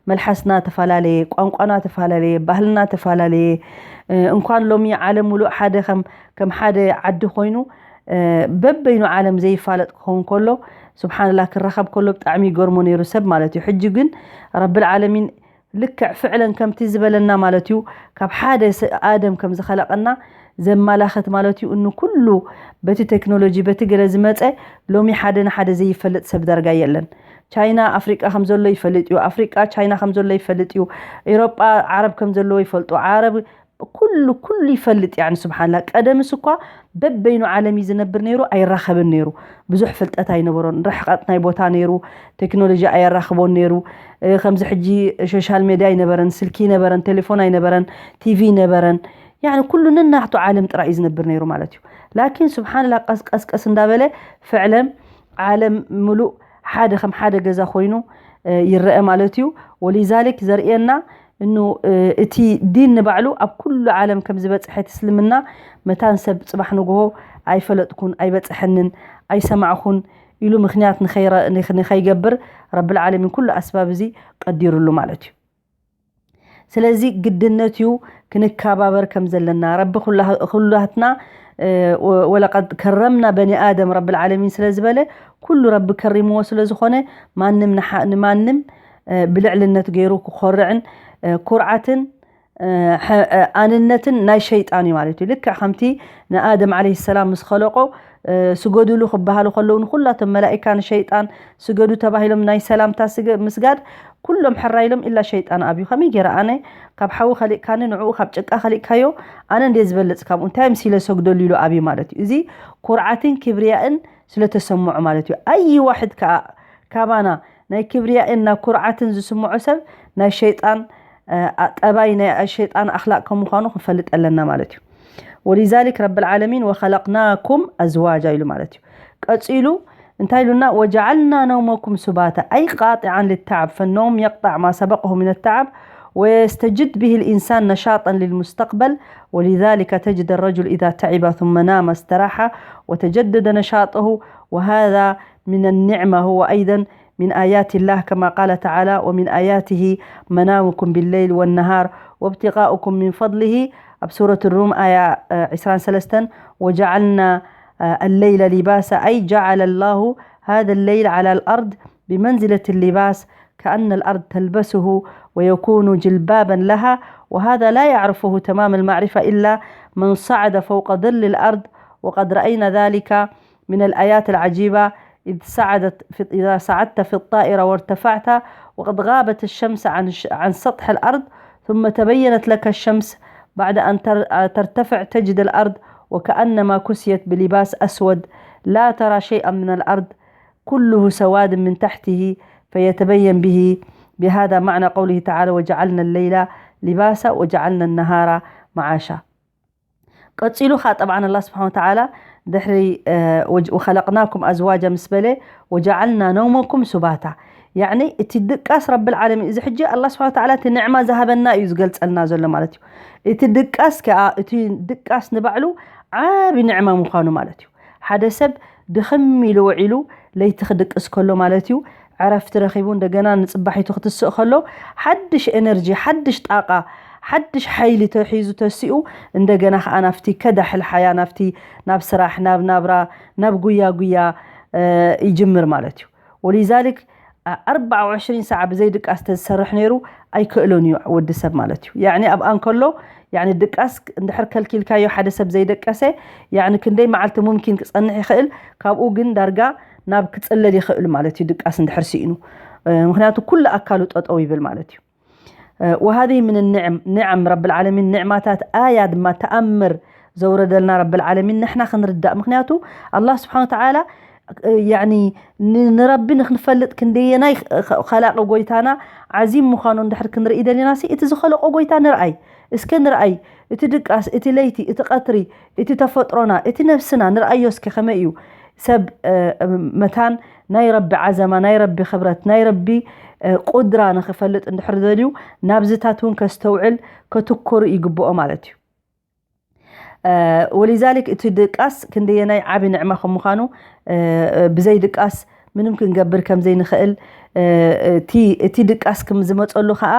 መልሓስና ተፈላለየ፣ ቋንቋና ተፈላለየ፣ ባህልና ተፈላለየ። እንኳን ሎሚ ዓለም ሙሉእ ሓደ ከም ከም ሓደ ዓዲ ኮይኑ በበይኑ ዓለም ዘይፋለጥ ክኸውን ከሎ፣ ስብሓንላ፣ ክራኸብ ከሎ ብጣዕሚ ይገርሞ ነይሩ ሰብ ማለት እዩ። ሕጂ ግን ረብል ዓለሚን ልክዕ ፍዕለን ከምቲ ዝበለና ማለት እዩ፣ ካብ ሓደ ኣደም ከም ዝኸለቐና ዘማላኸት ማለት እዩ። እኑ ኩሉ በቲ ቴክኖሎጂ በቲ ገለ ዝመፀ ሎሚ ሓደ ንሓደ ዘይፈልጥ ሰብ ዳርጋ የለን። ቻይና ኣፍሪቃ ከም ዘሎ ይፈልጥ እዩ፣ ኣፍሪቃ ቻይና ከም ዘሎ ይፈልጥ እዩ፣ ኤሮጳ ዓረብ ከም ዘለዎ ይፈልጡ፣ ዓረብ ኩሉ ኩሉ ይፈልጥ። ያኒ ስብሓንላ፣ ቀደምስ እኳ በበይኑ ዓለም እዩ ዝነብር ነይሩ፣ ኣይራኸብን ነይሩ። ብዙሕ ፍልጠት ኣይነበሮን፣ ርሕቐት ናይ ቦታ ነይሩ፣ ቴክኖሎጂ ኣየራኽቦን ነይሩ። ከምዚ ሕጂ ሶሻል ሜድያ ኣይነበረን፣ ስልኪ ኣይነበረን፣ ቴሌፎን ኣይነበረን፣ ቲቪ ኣይነበረን። ያኒ ኩሉ ነናቱ ዓለም ጥራይ እዩ ዝነብር ነይሩ ማለት እዩ። ላኪን ስብሓንላ፣ ቀስቀስቀስ እንዳበለ ፍዕለን ዓለም ምሉእ ሓደ ከም ሓደ ገዛ ኮይኑ ይረአ ማለት እዩ። ወሊዛሊክ ዘርእየና እኑ እቲ ዲን ንባዕሉ ኣብ ኩሉ ዓለም ከም ዝበፅሐ እቲ እስልምና፣ መታን ሰብ ፅባሕ ንግሆ ኣይፈለጥኩን፣ ኣይበፅሐንን፣ ኣይሰማዕኩን ኢሉ ምክንያት ንኸይገብር ረብል ዓለሚን ኩሉ ኣስባብ እዚ ቀዲሩሉ ማለት እዩ። ስለዚ ግድነት እዩ ክንከባበር ከም ዘለና። ረቢ ኩላትና ወለቀድ ከረምና በኒ ኣደም ረብል ዓለሚን ስለ ዝበለ፣ ኩሉ ረቢ ከሪምዎ ስለ ዝኾነ፣ ማንም ንማንም ብልዕልነት ገይሩ ክኾርዕን ኩርዓትን ኣንነትን ናይ ሸይጣን እዩ ማለት እዩ። ልክዕ ከምቲ ንኣደም ዓለይሂ ሰላም ምስ ኸለቆ ስገዱሉ ክበሃሉ ከለዉ ንኹላቶም መላኢካ ንሸይጣን ስገዱ ተባሂሎም ናይ ሰላምታ ምስጋድ ኩሎም ሕራይ ኢሎም ኢላ ሸይጣን ኣብዩ። ከመይ ገይረ ኣነ ካብ ሓዊ ከሊእካኒ ንዕኡ ካብ ጭቃ ከሊእካዮ ኣነ እንደ ዝበልጽ ካብኡ እንታይ ምሲለ ሰግደሉ ኢሉ ኣብዩ ማለት እዩ። እዚ ኩርዓትን ክብርያእን ስለተሰምዖ ማለት እዩ። ኣይ ዋሕድ ከዓ ካባና ናይ ክብርያእን ናይ ኩርዓትን ዝስምዖ ሰብ ናይ ሸይጣን ጠባይ ናይ ሸይጣን ኣኽላቅ ከም ምዃኑ ክንፈልጥ ኣለና ማለት እዩ። ወሊዛሊክ ረብል ዓለሚን ወኸለቅናኩም ኣዝዋጃ ኢሉ ማለት እዩ። ቀፂሉ እንታይ ኢሉና? ወጀዓልና ነውመኩም ሱባታ ኣይ ቃጢዓን ልተዓብ ፈነውም የቅጣዕ ማ ሰበቀሁ ምን ተዓብ ወየስተጅድ ብሂ ልኢንሳን ነሻጠን ልልሙስተቅበል ወሊዛሊከ ተጅድ ረጁል ኢዛ ተዒበ ثم نام استراح وتجدد نشاطه وهذا من النعمة وأيضا من آيات الله كما قال تعالى ومن آياته منامكم بالليل والنهار وابتغاؤكم من فضله ኣብ ሱረት ሩም ኣያ ዕስራን ሰለስተን وجعلنا الليل لباسا أي جعل الله هذا الليل على الأرض بمنزلة اللباس كأن الأرض تلبسه ويكون جلبابا لها، وهذا لا يعرفه تمام المعرفة إلا من صعد فوق ظل الأرض، وقد رأينا ذلك من الآيات العجيبة، إذ صعدت في، إذا صعدت في الطائرة وارتفعت وقد غابت الشمس عن ش-، عن سطح الأرض، ثم تبينت لك الشمس بعد أن تر-، ترتفع، تجد الأرض وكأنما كسيت بلباس أسود، لا ترى شيئا من الأرض، كله سواد من تحته، فيتبين به، بهذا معنى قوله تعالى: وجعلنا الليل لباسا وجعلنا النهار معاشا. ቀጺሉ ኸኣ ጠብዓን ኣላህ ስብሓን ወተዓላ ድሕሪ፣ እ፣ ወጅ-፣ ወኸለቅናኩም ኣዝዋጃ ምስ በለ፣ ወጀዓልና ነውመኩም ሱባታ። ያዕኒ እቲ ድቃስ ረብል ዓለሚን፣ እዚ ሕጂ ኣላህ ስብሓን ወተዓላ እቲ ንዕማ ዝሃበና እዩ ዝገልጸልና ዘሎ ማለት እዩ። እቲ ድቃስ ከኣ፣ እቲ ድቃስ ንባዕሉ ዓቢ ንዕማ ምዃኑ ማለት እዩ። ሓደ ሰብ ድኽም ኢሉ ውዒሉ ለይቲ ክድቅስ ከሎ ማለት እዩ፣ ዕረፍቲ ረኺቡ እንደገና ንጽባሒቱ ክትስእ ከሎ፣ ሓድሽ ኤነርጂ፣ ሓድሽ ጣቃ፣ ሓድሽ ሓይሊ ተሒዙ ተሲኡ፣ እንደገና ከኣ ናብቲ ከዳሕ ልሓያ፣ ናብቲ፣ ናብ ስራሕ፣ ናብ ናብራ፣ ናብ ጉያ ጉያ፣ እ፣ ይጅምር ማለት እዩ። ወሊዛሊክ፣ ኣ-፣ ኣርባዓ ወዕሽሪን ሰዓ ብዘይ ድቃስ ተዝሰርሕ ነይሩ ኣይክእሎን እዩ ወዲ ሰብ ማለት እዩ። ያዕኒ ኣብኣ እንከሎ፣ ያዕኒ ድቃስ እንድሕር ከልኪልካዮ ሓደ ሰብ ዘይደቀሰ፣ ያዕኒ ክንደይ መዓልቲ ሙምኪን ክጸንሕ ይኽእል፣ ካብኡ ግን ዳርጋ ናብ ክጽለል ይኽእል ማለት እዩ ድቃስ እንድሕር ስኢኑ። እ፣ ምኽንያቱ ኩሉ ኣካሉ ጠጠው ይብል ማለት እዩ። እ፣ وهذه من النعم، نعم رب العالمين፣ ንዕማታት ኣያ ድማ ተኣምር ዘውረደልና ረብል ዓለሚን ንሕና ክንርዳእ። ምኽንያቱ ኣላህ ስብሓን ወተዓላ፣ እ፣ ያዕኒ ን-፣ ንረቢ ንክንፈልጥ ክንደየናይ ኸ-፣ ኸ-፣ ኸላቂ ጎይታና ዓዚም ምዃኑ እንድሕር ክንርኢ ደሊና ሲ፣ እቲ ዝኸለቆ ጎይታ ንርኣይ። እስከ ንርኣይ። እቲ ድቃስ፣ እቲ ለይቲ፣ እቲ ቀትሪ፣ እቲ ተፈጥሮና፣ እቲ ነብስና ንርኣዮ እስከ ከመይ እዩ። ሰብ፣ እ፣ መታን ናይ ረቢ ዓዘማ፣ ናይ ረቢ ክብረት፣ ናይ ረቢ፣ እ፣ ቁድራ ንክፈልጥ እንድሕር ደልዩ ናብዝታት እውን ከስተውዕል፣ ከትኩር ይግብኦ ማለት እዩ። እ፣ ወሊዛሊክ እቲ ድቃስ ክንደየናይ ዓቢ ንዕማ ከም ምዃኑ፣ እ፣ ብዘይ ድቃስ ምንም ክንገብር ከም ዘይንኽእል፣ እ፣ እቲ፣ እቲ ድቃስ ከም ዝመጸሉ ኸኣ፣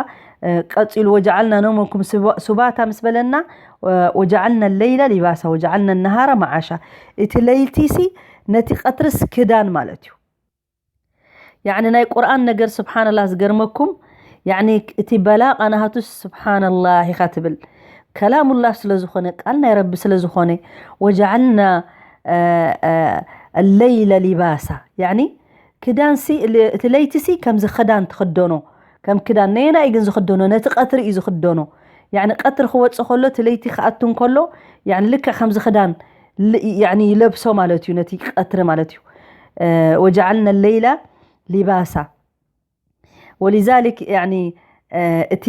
እ፣ ቀጺሉ ወጀዓልና ነውመኩም ስባ-፣ ሱባታ ምስ በለና፣ ወ-፣ ወጀዓልና ለይላ ሊባሳ ወጀዓልና ነሃራ መዓሻ። እቲ ለይልቲሲ ነቲ ቀትርስ ክዳን ማለት እዩ። ያዕኒ ናይ ቁርኣን ነገር ስብሓንላህ ዝገርመኩም፣ ያዕኒ እቲ በላቃ ናሃቱስ ስብሓንላህ ኢኻ ትብል። ከላሙላህ ስለ ዝኾነ፣ ቃል ናይ ረቢ ስለ ዝኾነ፣ ወጀዓልና፣ እ፣ እ፣ ለይለ ሊባሳ። ያዕኒ ክዳንሲ፣ ል-፣ እቲ ለይቲሲ ከምዚ ክዳን ትኽደኖ፣ ከም ክዳን ነየናይ ግን ዝኽደኖ? ነቲ ቀትሪ እዩ ዝኽደኖ። ያዕኒ ቀትሪ ክወጽእ ከሎ፣ እቲ ለይቲ ክኣቱ እንከሎ፣ ያዕኒ ልክዕ ከምዚ ክዳን ል-፣ ያዕኒ ይለብሶ ማለት እዩ፣ ነቲ ቀትሪ ማለት እዩ። እ፣ ወጀዓልና ለይላ ሊባሳ። ወሊዛሊክ፣ ያዕኒ፣ እ፣ እቲ፣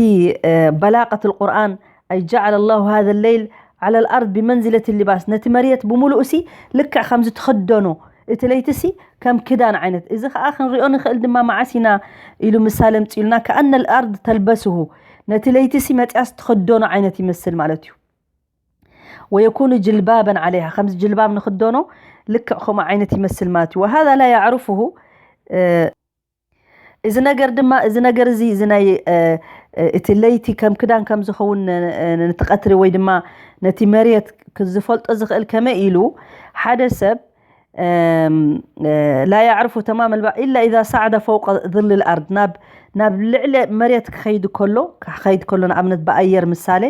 እ፣ በላቀት ልቁርኣን፣ ኣይ ጀዓለ ላሁ ሃዘ ለይል ዓላ ልኣርድ ብመንዝለት ሊባስ፣ ነቲ መሬት ብምሉእሲ ልክዕ ከምዚ ትኽደኖ፣ እቲ ለይትሲ ከም ክዳን ዓይነት። እዚ ኸኣ ክንሪኦ ንኽእል ድማ መዓስ ኢና ኢሉ ምሳሌ ኣምጺኡልና፣ ከኣነ ልኣርድ ተልበስሁ፣ ነቲ ለይትሲ መጺኣስ ትኽደኖ ዓይነት ይመስል ማለት እዩ። ወየኩኑ ጅልባበን ዓለይሃ፣ ከምዚ ጅልባብ ንኽደኖ ልክዕ ከምኡ ዓይነት ይመስል ማለት እዩ። ወሃዛ ላ ያዕርፍሁ፣ እ፣ እዚ ነገር ድማ፣ እዚ ነገር እዚ፣ እዚ ናይ፣ እ፣ እ፣ እቲ ለይቲ ከም ክዳን ከም ዝኸውን ነ-፣ ነ-፣ ነቲ ቀትሪ ወይ ድማ ነቲ መሬት ክ-፣ ዝፈልጦ ዝኽእል ከመይ ኢሉ ሓደ ሰብ፣ እም፣ እ፣ ላ ያዕርፉ ተማም ልባ ኢላ ኢዛ ሳዕደ ፈውቀ ظል ልኣርድ፣ ናብ፣ ናብ ልዕሊ መሬት ክኸይድ ከሎ፣ ክኸይድ ከሎ ንኣብነት ብኣየር ምሳሌ፣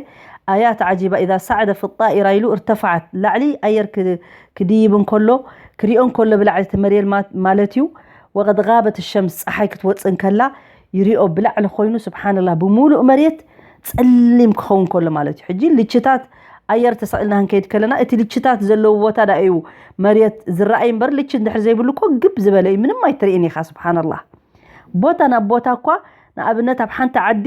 ኣያት ዓጂባ ኢዛ ሳዕደ ፊ ጣኢራ ኢሉ እርተፈዓት፣ ላዕሊ ኣየር ክ-፣ ክድይብ እንከሎ፣ ክሪኦ እንከሎ ብላዕሊ እቲ መሬት ማ-፣ ማለት እዩ። ወቀድ ጋበት ሸምስ፣ ፀሓይ ክትወፅእ እንከላ ይሪኦ ብላዕሊ ኮይኑ፣ ስብሓንላህ፣ ብምሉእ መሬት ፀሊም ክኸውን ከሎ ማለት እዩ። ሕጂ ልችታት ኣየር ተሰቒልና ክንከይድ ከለና፣ እቲ ልችታት ዘለዎ ቦታ ዳ እዩ መሬት ዝረኣይ እምበር፣ ልቺ እንድሕር ዘይብሉ እኮ ግብ ዝበለ እዩ፣ ምንም ኣይትርእን ኢኻ። ስብሓንላህ፣ ቦታ ናብ ቦታ እኳ፣ ንኣብነት ኣብ ሓንቲ ዓዲ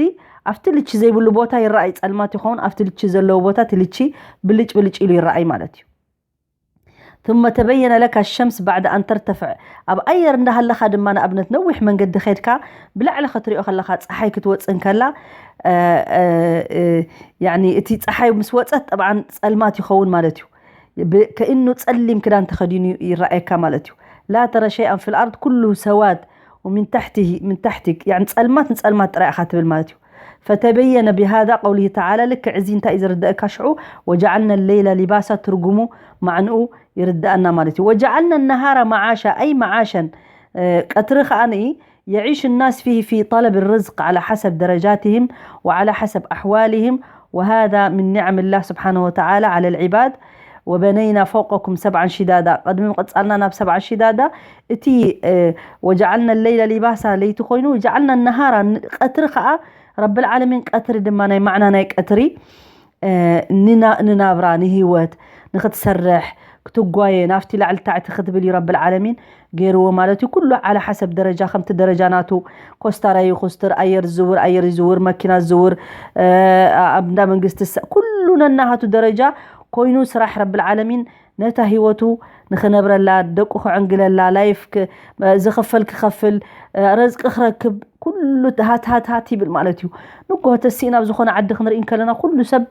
ኣብቲ ልቺ ዘይብሉ ቦታ ይረኣይ፣ ፀልማት ይኸውን፣ ኣብቲ ልቺ ዘለዎ ቦታ እቲ ልቺ ብልጭ ብልጭ ኢሉ ይረኣይ ማለት እዩ። ثم ተበየነ ለካ ሸምስ ባዕደ ኣን ተርተፍዕ። ኣብ ኣየር እንዳሃለኻ ድማ ንኣብነት ነዊሕ መንገዲ ኸድካ ብላዕሊ ኸትሪኦ ከለኻ ፀሓይ ክትወፅእ እንከላ፣ እ፣ እ፣ እ፣ ያኒ እቲ ፀሓይ ምስ ወፀት ጠብዓን ፀልማት ይኸውን ማለት እዩ። ብ-፣ ከእኑ ፀሊም ክዳን ተኸዲኑ ይረኣየካ ማለት እዩ። ላ ተረ ሸይኣን ፊል ኣርድ ኩሉ ሰዋድ ወሚን ታሕቲሂ፣ ሚን ታሕቲክ፣ ያኒ ፀልማት ንፀልማት ጥራይ ኢኻ ትብል ማለት እዩ። ፈተበየነ ቢሃዛ ቀውሊሂ ተዓላ፣ ልክዕ እዚ እንታይ እዩ ዝርደአካ ሽዑ፣ ወጀዓልና ለይላ ሊባሳ ትርጉሙ ማዕንኡ ይርደኣና ማለት እዩ። ወጀዓልና ነሃራ መዓሻ፣ ኣይ መዓሸን፣ እ፣ ቀትሪ ከኣ ንኢ يعيش الناس فيه في طلب الرزق على حسب درجاتهم وعلى حسب أحوالهم، وهذا من نعم الله سبحانه وتعالى على العباد. وبنينا فوقكم سبعا شدادا. ቅድሚ ምቕጻልና ናብ ሰብዓ ሽዳዳ፣ እቲ፣ እ፣ وجعلنا الليل لباسا ለይቲ ኮይኑ፣ وجعلنا النهار ቀትሪ ኸኣ፣ ረብል ዓለሚን ቀትሪ ድማ ናይ ማዕና ናይ ቀትሪ፣ እ፣ ንና-፣ ንናብራ፣ ንህይወት፣ ንኽትሰርሕ፣ ክትጓየ፣ ናብቲ ላዕሊ ታዕቲ ክትብል እዩ ረብል ዓለሚን ገይርዎ ማለት እዩ። ኩሉ ዓላ ሓሰብ ደረጃ፣ ከምቲ ደረጃ ናቱ፣ ኮስታራ ይኹስትር፣ ኣየር ዝዝውር፣ ኣየር ይዝውር፣ መኪና ዝዝውር፣ እ፣ ኣብ እንዳ መንግስቲ ሰ-፣ ኩሉ ነናሃቱ ደረጃ ኮይኑ ስራሕ ረብል ዓለሚን ነታ ህይወቱ ንኽነብረላ፣ ደቁ ክዕንግለላ፣ ላይፍ ክ-፣ ዝኽፈል ክኸፍል፣ እ፣ ረዝቂ ክረክብ፣ ኩሉ ሃት ሃት ሃት ይብል ማለት እዩ። ንጎ ተሲእና ኣብ ዝኾነ ዓዲ ክንርኢ እንከለና፣ ኩሉ ሰብ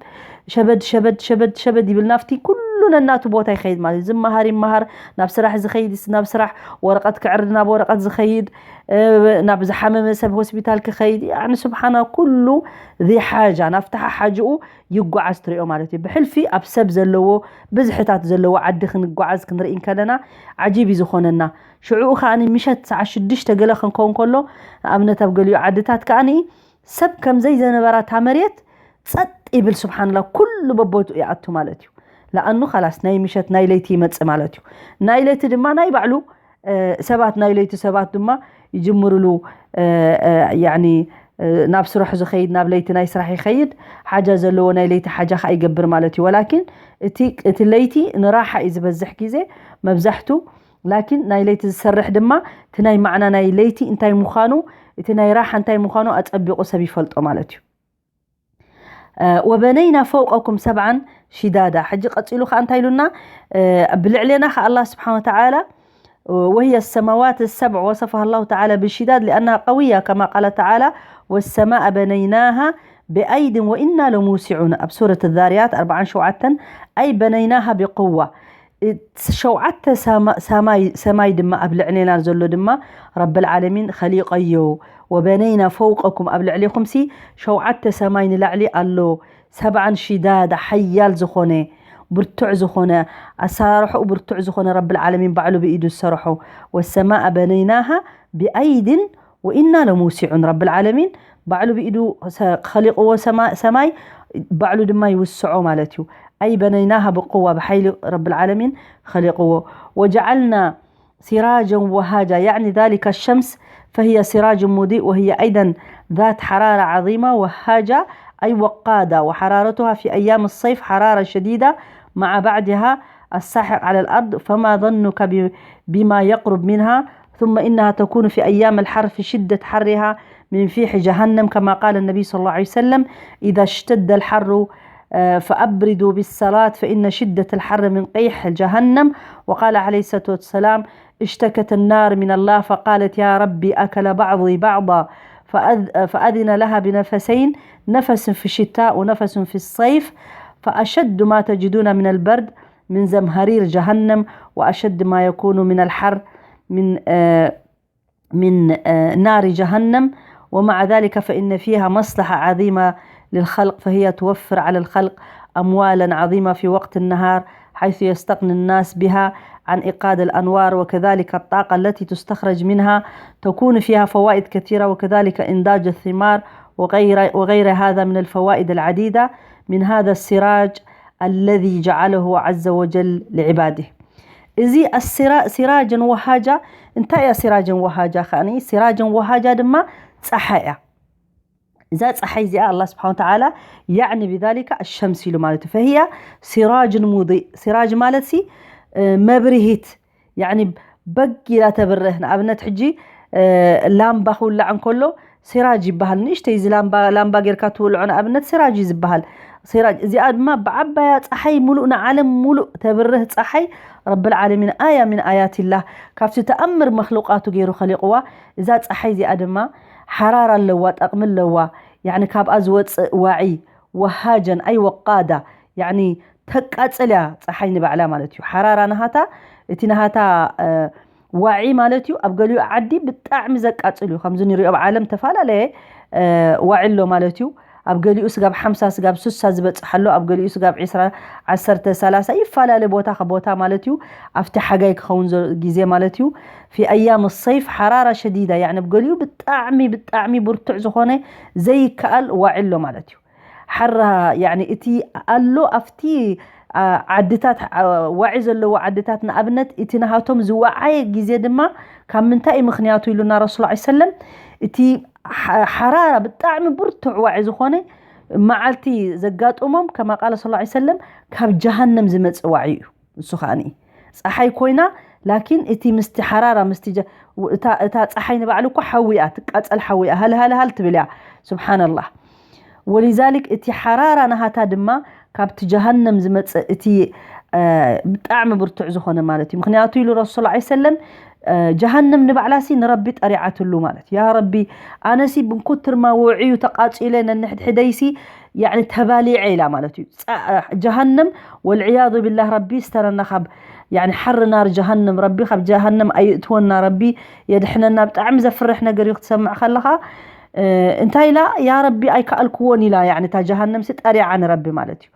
ሸበድ ሸበድ ሸበድ ሸበድ ይብል፣ ናብቲ ኩሉ ነናቱ ቦታ ይኸይድ ማለት እዩ። ዝመሃር ይመሃር፣ ናብ ስራሕ ዝኸይድ ናብ ስራሕ፣ ወረቐት ክዕርድ ናብ ወረቐት ዝኸይድ፣ እ፣ ናብ ዝሓመመ ሰብ ሆስፒታል ክኸይድ፣ ያዕኒ ስብሓና ኩሉ ዚ ሓጃ ናብቲ ሓሓጅኡ ይጓዓዝ ትሪኦ ማለት እዩ። ብሕልፊ ኣብ ሰብ ዘለዎ ብዝሕታት ዘለዎ ዓዲ ክንጓዓዝ ክንርኢ እንከለና ዓጂብ እዩ ዝኾነና። ሽዑኡ ከኣ ምሸት ሰዓት ሽዱሽተ ገለ ክንከውን ከሎ፣ ንኣብነት ኣብ ገሊኡ ዓድታት ከኣ ሰብ ከም ዘይዘነበራ እታ መሬት ጸጥ ይብል። ስብሓንላ ኩሉ በቦትኡ ይኣቱ ማለት እዩ። ለኣኑ ካላስ ናይ ምሸት ናይ ለይቲ ይመጽእ ማለት እዩ። ናይ ለይቲ ድማ ናይ ባዕሉ፣ እ፣ ሰባት ናይ ለይቲ ሰባት ድማ ይጅምርሉ፣ እ፣ እ፣ ያኒ፣ እ፣ ናብ ስራሕ ዝኸይድ ናብ ለይቲ ናይ ስራሕ ይኸይድ፣ ሓጃ ዘለዎ ናይ ለይቲ ሓጃ ከኣ ይገብር ማለት እዩ። ወላኪን እቲ፣ እቲ ለይቲ ንራሓ እዩ ዝበዝሕ ግዜ መብዛሕቱ። ላኪን ናይ ለይቲ ዝሰርሕ ድማ እቲ ናይ ማዕና ናይ ለይቲ እንታይ ምዃኑ፣ እቲ ናይ ራሓ እንታይ ምዃኑ ኣጸቢቑ ሰብ ይፈልጦ ማለት እዩ። እ፣ وبنينا فوقكم سبعا شدادا። ሕጂ ቀጺሉ ከኣ እንታይ ኢሉና? እ፣ ብልዕሌና ከኣ ኣላህ ስብሓን ወተዓላ، وهي السماوات السبع وصفها الله تعالى بالشداد لأنها قوية، كما قال تعالى: والسماء بنيناها بأيد وإنا لموسعون. ኣብ ሱረት ዛርያት ኣርባዓን ሸውዓተን، أي بنيناها بقوة. ሸውዓተ ሰማ-፣ ሰማይ፣ ሰማይ ድማ ኣብ ልዕሌና ዘሎ ድማ ረብል ዓለሚን ኸሊቐዮ። وبنينا فوقكم፣ ኣብ ልዕሌኹምሲ ሸውዓተ ሰማይ ንላዕሊ ኣሎ። سبعا شدادا፣ ሓያል ዝኾነ፣ ብርቱዕ ዝኾነ፣ ኣሰራርሕኡ ብርቱዕ ዝኾነ ረብል ዓለሚን ባዕሉ ብኢዱ ዝሰርሖ። والسماء بنيناها بأيد وإنا لموسعون። ረብል ዓለሚን ባዕሉ ብኢዱ ሰ-፣ ኸሊቕዎ ሰማ-፣ ሰማይ ባዕሉ ድማ ይውስዖ ማለት እዩ። أي بنيناها بقوة، ብሓይሊ ረብል ዓለሚን ኸሊቕዎ። وجعلنا سراجا وهاجا، يعني ذلك الشمس، فهي سراج مضيء، وهي أيضا ذات حرارة عظيمة، وهاجة أي وقادة، وحرارتها في أيام الصيف حرارة شديدة مع بعدها الساحق على الأرض، فما ظنك ب-، بما يقرب منها؟ ثم إنها تكون في أيام الحر في شدة حرها من فيح جهنم، كما قال النبي صلى الله عليه وسلم: إذا اشتد الحر، آه، فأبردوا بالصلاة فإن شدة الحر من قيح جهنم. وقال عليه الصلاة والسلام: اشتكت النار من الله فقالت: يا ربي، أكل بعضي بعضا. فأذ-، فأذن لها بنفسين، نفس في الشتاء ونفس في الصيف، فأشد ما تجدون من البرد من زمهرير جهنم، وأشد ما يكون من الحر من، آه، من، آه، نار جهنم. ومع ذلك فإن فيها مصلحة عظيمة للخلق، فهي توفر على الخلق أموالا عظيمة في وقت النهار، حيث يستغني الناس بها عن إيقاد الأنوار، وكذلك الطاقة التي تستخرج منها تكون فيها فوائد كثيرة، وكذلك إنتاج الثمار وغير، وغير هذا من الفوائد العديدة من هذا السراج الذي جعله عز وجل لعباده. እዚ ኣሲራ-፣ ሲራጅን ወሃጃ፣ እንታይ እያ ሲራጅን ወሃጃ ከኣኒ? ሲራጅን ወሃጃ ድማ ጸሓይ እያ። እዛ ጸሓይ እዚኣ ኣላህ ስብሓን ወተዓላ ያዕኒ ብዛሊካ ኣሸምስ ኢሉ ማለት እዩ። ፈህያ ሲራጅን ሙዲእ። ሲራጅ ማለት ሲ፣ እ፣ መብርሂት፣ ያዕኒ በግ ኢላ ተብርህ። ንኣብነት ሕጂ፣ እ፣ ላምባ ክውላዕ እንከሎ ሲራጅ ይበሃል። ንእሽተይ እዚ ላምባ፣ ላምባ ጌርካ ትውልዖ ንኣብነት ሲራጅ እዩ ዝበሃል። ሲራጅ እዚኣ ድማ ብዓባያ ጸሓይ ሙሉእ ንዓለም ሙሉእ ተብርህ ጸሓይ ረብል ዓለሚን ኣያ ሚን ኣያትላህ ካብቲ ተኣምር መክሉቃቱ ገይሩ ኸሊቕዋ። እዛ ጸሓይ እዚኣ ድማ ሓራራ ኣለዋ፣ ጠቕሚ ኣለዋ። ያዕኒ ካብኣ ዝወጽእ ዋዒ ወሃጀን ኣይ ወቃዳ፣ ያዕኒ ተቃጽል እያ ጸሓይ ንባዕላ ማለት እዩ። ሓራራ ናሃታ፣ እቲ ናሃታ፣ እ፣ ዋዒ ማለት እዩ። ኣብ ገሊኡ ዓዲ ብጣዕሚ ዘቃጽል እዩ። ከምዚ ንሪኦ ኣብ ዓለም ተፈላለየ፣ እ፣ ዋዒ ኣሎ ማለት እዩ። ኣብ ገሊኡ ስጋብ ሓምሳ፣ ስጋብ ስሳ ዝበጽሕ ኣሎ፣ ኣብ ገሊኡ ስጋብ ዕስራ፣ ዓሰርተ፣ ሰላሳ፣ ይፈላለ ቦታ ከቦታ ማለት እዩ። ኣብቲ ሓጋይ ክኸውን ዘ-፣ ግዜ ማለት እዩ። في أيام الصيف حرارة شديدة، يعني ኣብ ገሊኡ ብጣዕሚ ብጣዕሚ ብርቱዕ ዝኾነ ዘይከኣል ዋዒ ኣሎ ማለት እዩ። ሓራ፣ ያኒ እቲ ኣሎ ኣብቲ፣ አ፣ ዓድታት፣ አ፣ ዋዒ ዘለዎ ዓድታት፣ ንኣብነት እቲ ናሃቶም ዝወዓየ ግዜ ድማ ካብ ምንታይ እዩ ምኽንያቱ ኢሉና ረሱል ዐለይሂ ሰለም? እቲ ሓ-፣ ሓራራ ብጣዕሚ ብርቱዕ ዋዒ ዝኾነ መዓልቲ ዘጋጥሞም፣ ከማ ቃለ ሰለላሁ ዐለይሂ ወሰለም፣ ካብ ጀሃነም ዝመጽእ ዋዒ እዩ። ንሱ ከኣ ጸሓይ ኮይና፣ ላኪን እቲ ምስቲ ሓራራ፣ ምስቲ ጀ-፣ እታ፣ እታ ጸሓይ ንባዕሉ እኮ ሓዊ እያ፣ ትቃጸል ሓዊ እያ፣ ሃልሃልሃል ትብል እያ። ሱብሓነላህ። ወሊዛሊክ እቲ ሓራራ ናሃታ ድማ ካብቲ ጀሃነም ዝመጽእ እቲ፣ እ፣ ብጣዕሚ ብርቱዕ ዝኾነ ማለት እዩ። ምኽንያቱ ኢሉ ረሱል ዐለይሂ ሰለም፣ እ፣ ጀሃነም ንባዕላሲ ንረቢ ጠሪዓትሉ ማለት እዩ። ያ ረቢ፣ ኣነሲ ብንኩትርማ ውዕዩ ተቃጺለ ነንሕድሕደይሲ፣ ያኒ ተባሊዐ ኢላ ማለት እዩ። ጸ-፣ ጀሃነም ወልዕያዙ ቢላህ፣ ረቢ ስተረና ካብ፣ ያኒ ሓሪ ናር ጀሃነም፣ ረቢ ካብ ጀሃነም ኣይእትወና፣ ረቢ የድሕነና። ብጣዕሚ ዘፍርሕ ነገር እዩ ክትሰምዕ ከለኻ። እ፣ እንታይ ኢላ? ያ ረቢ ኣይከኣልክዎን ኢላ፣ ያኒ እታ ጀሃነም ሲ ጠሪዓ ንረቢ ማለት እዩ።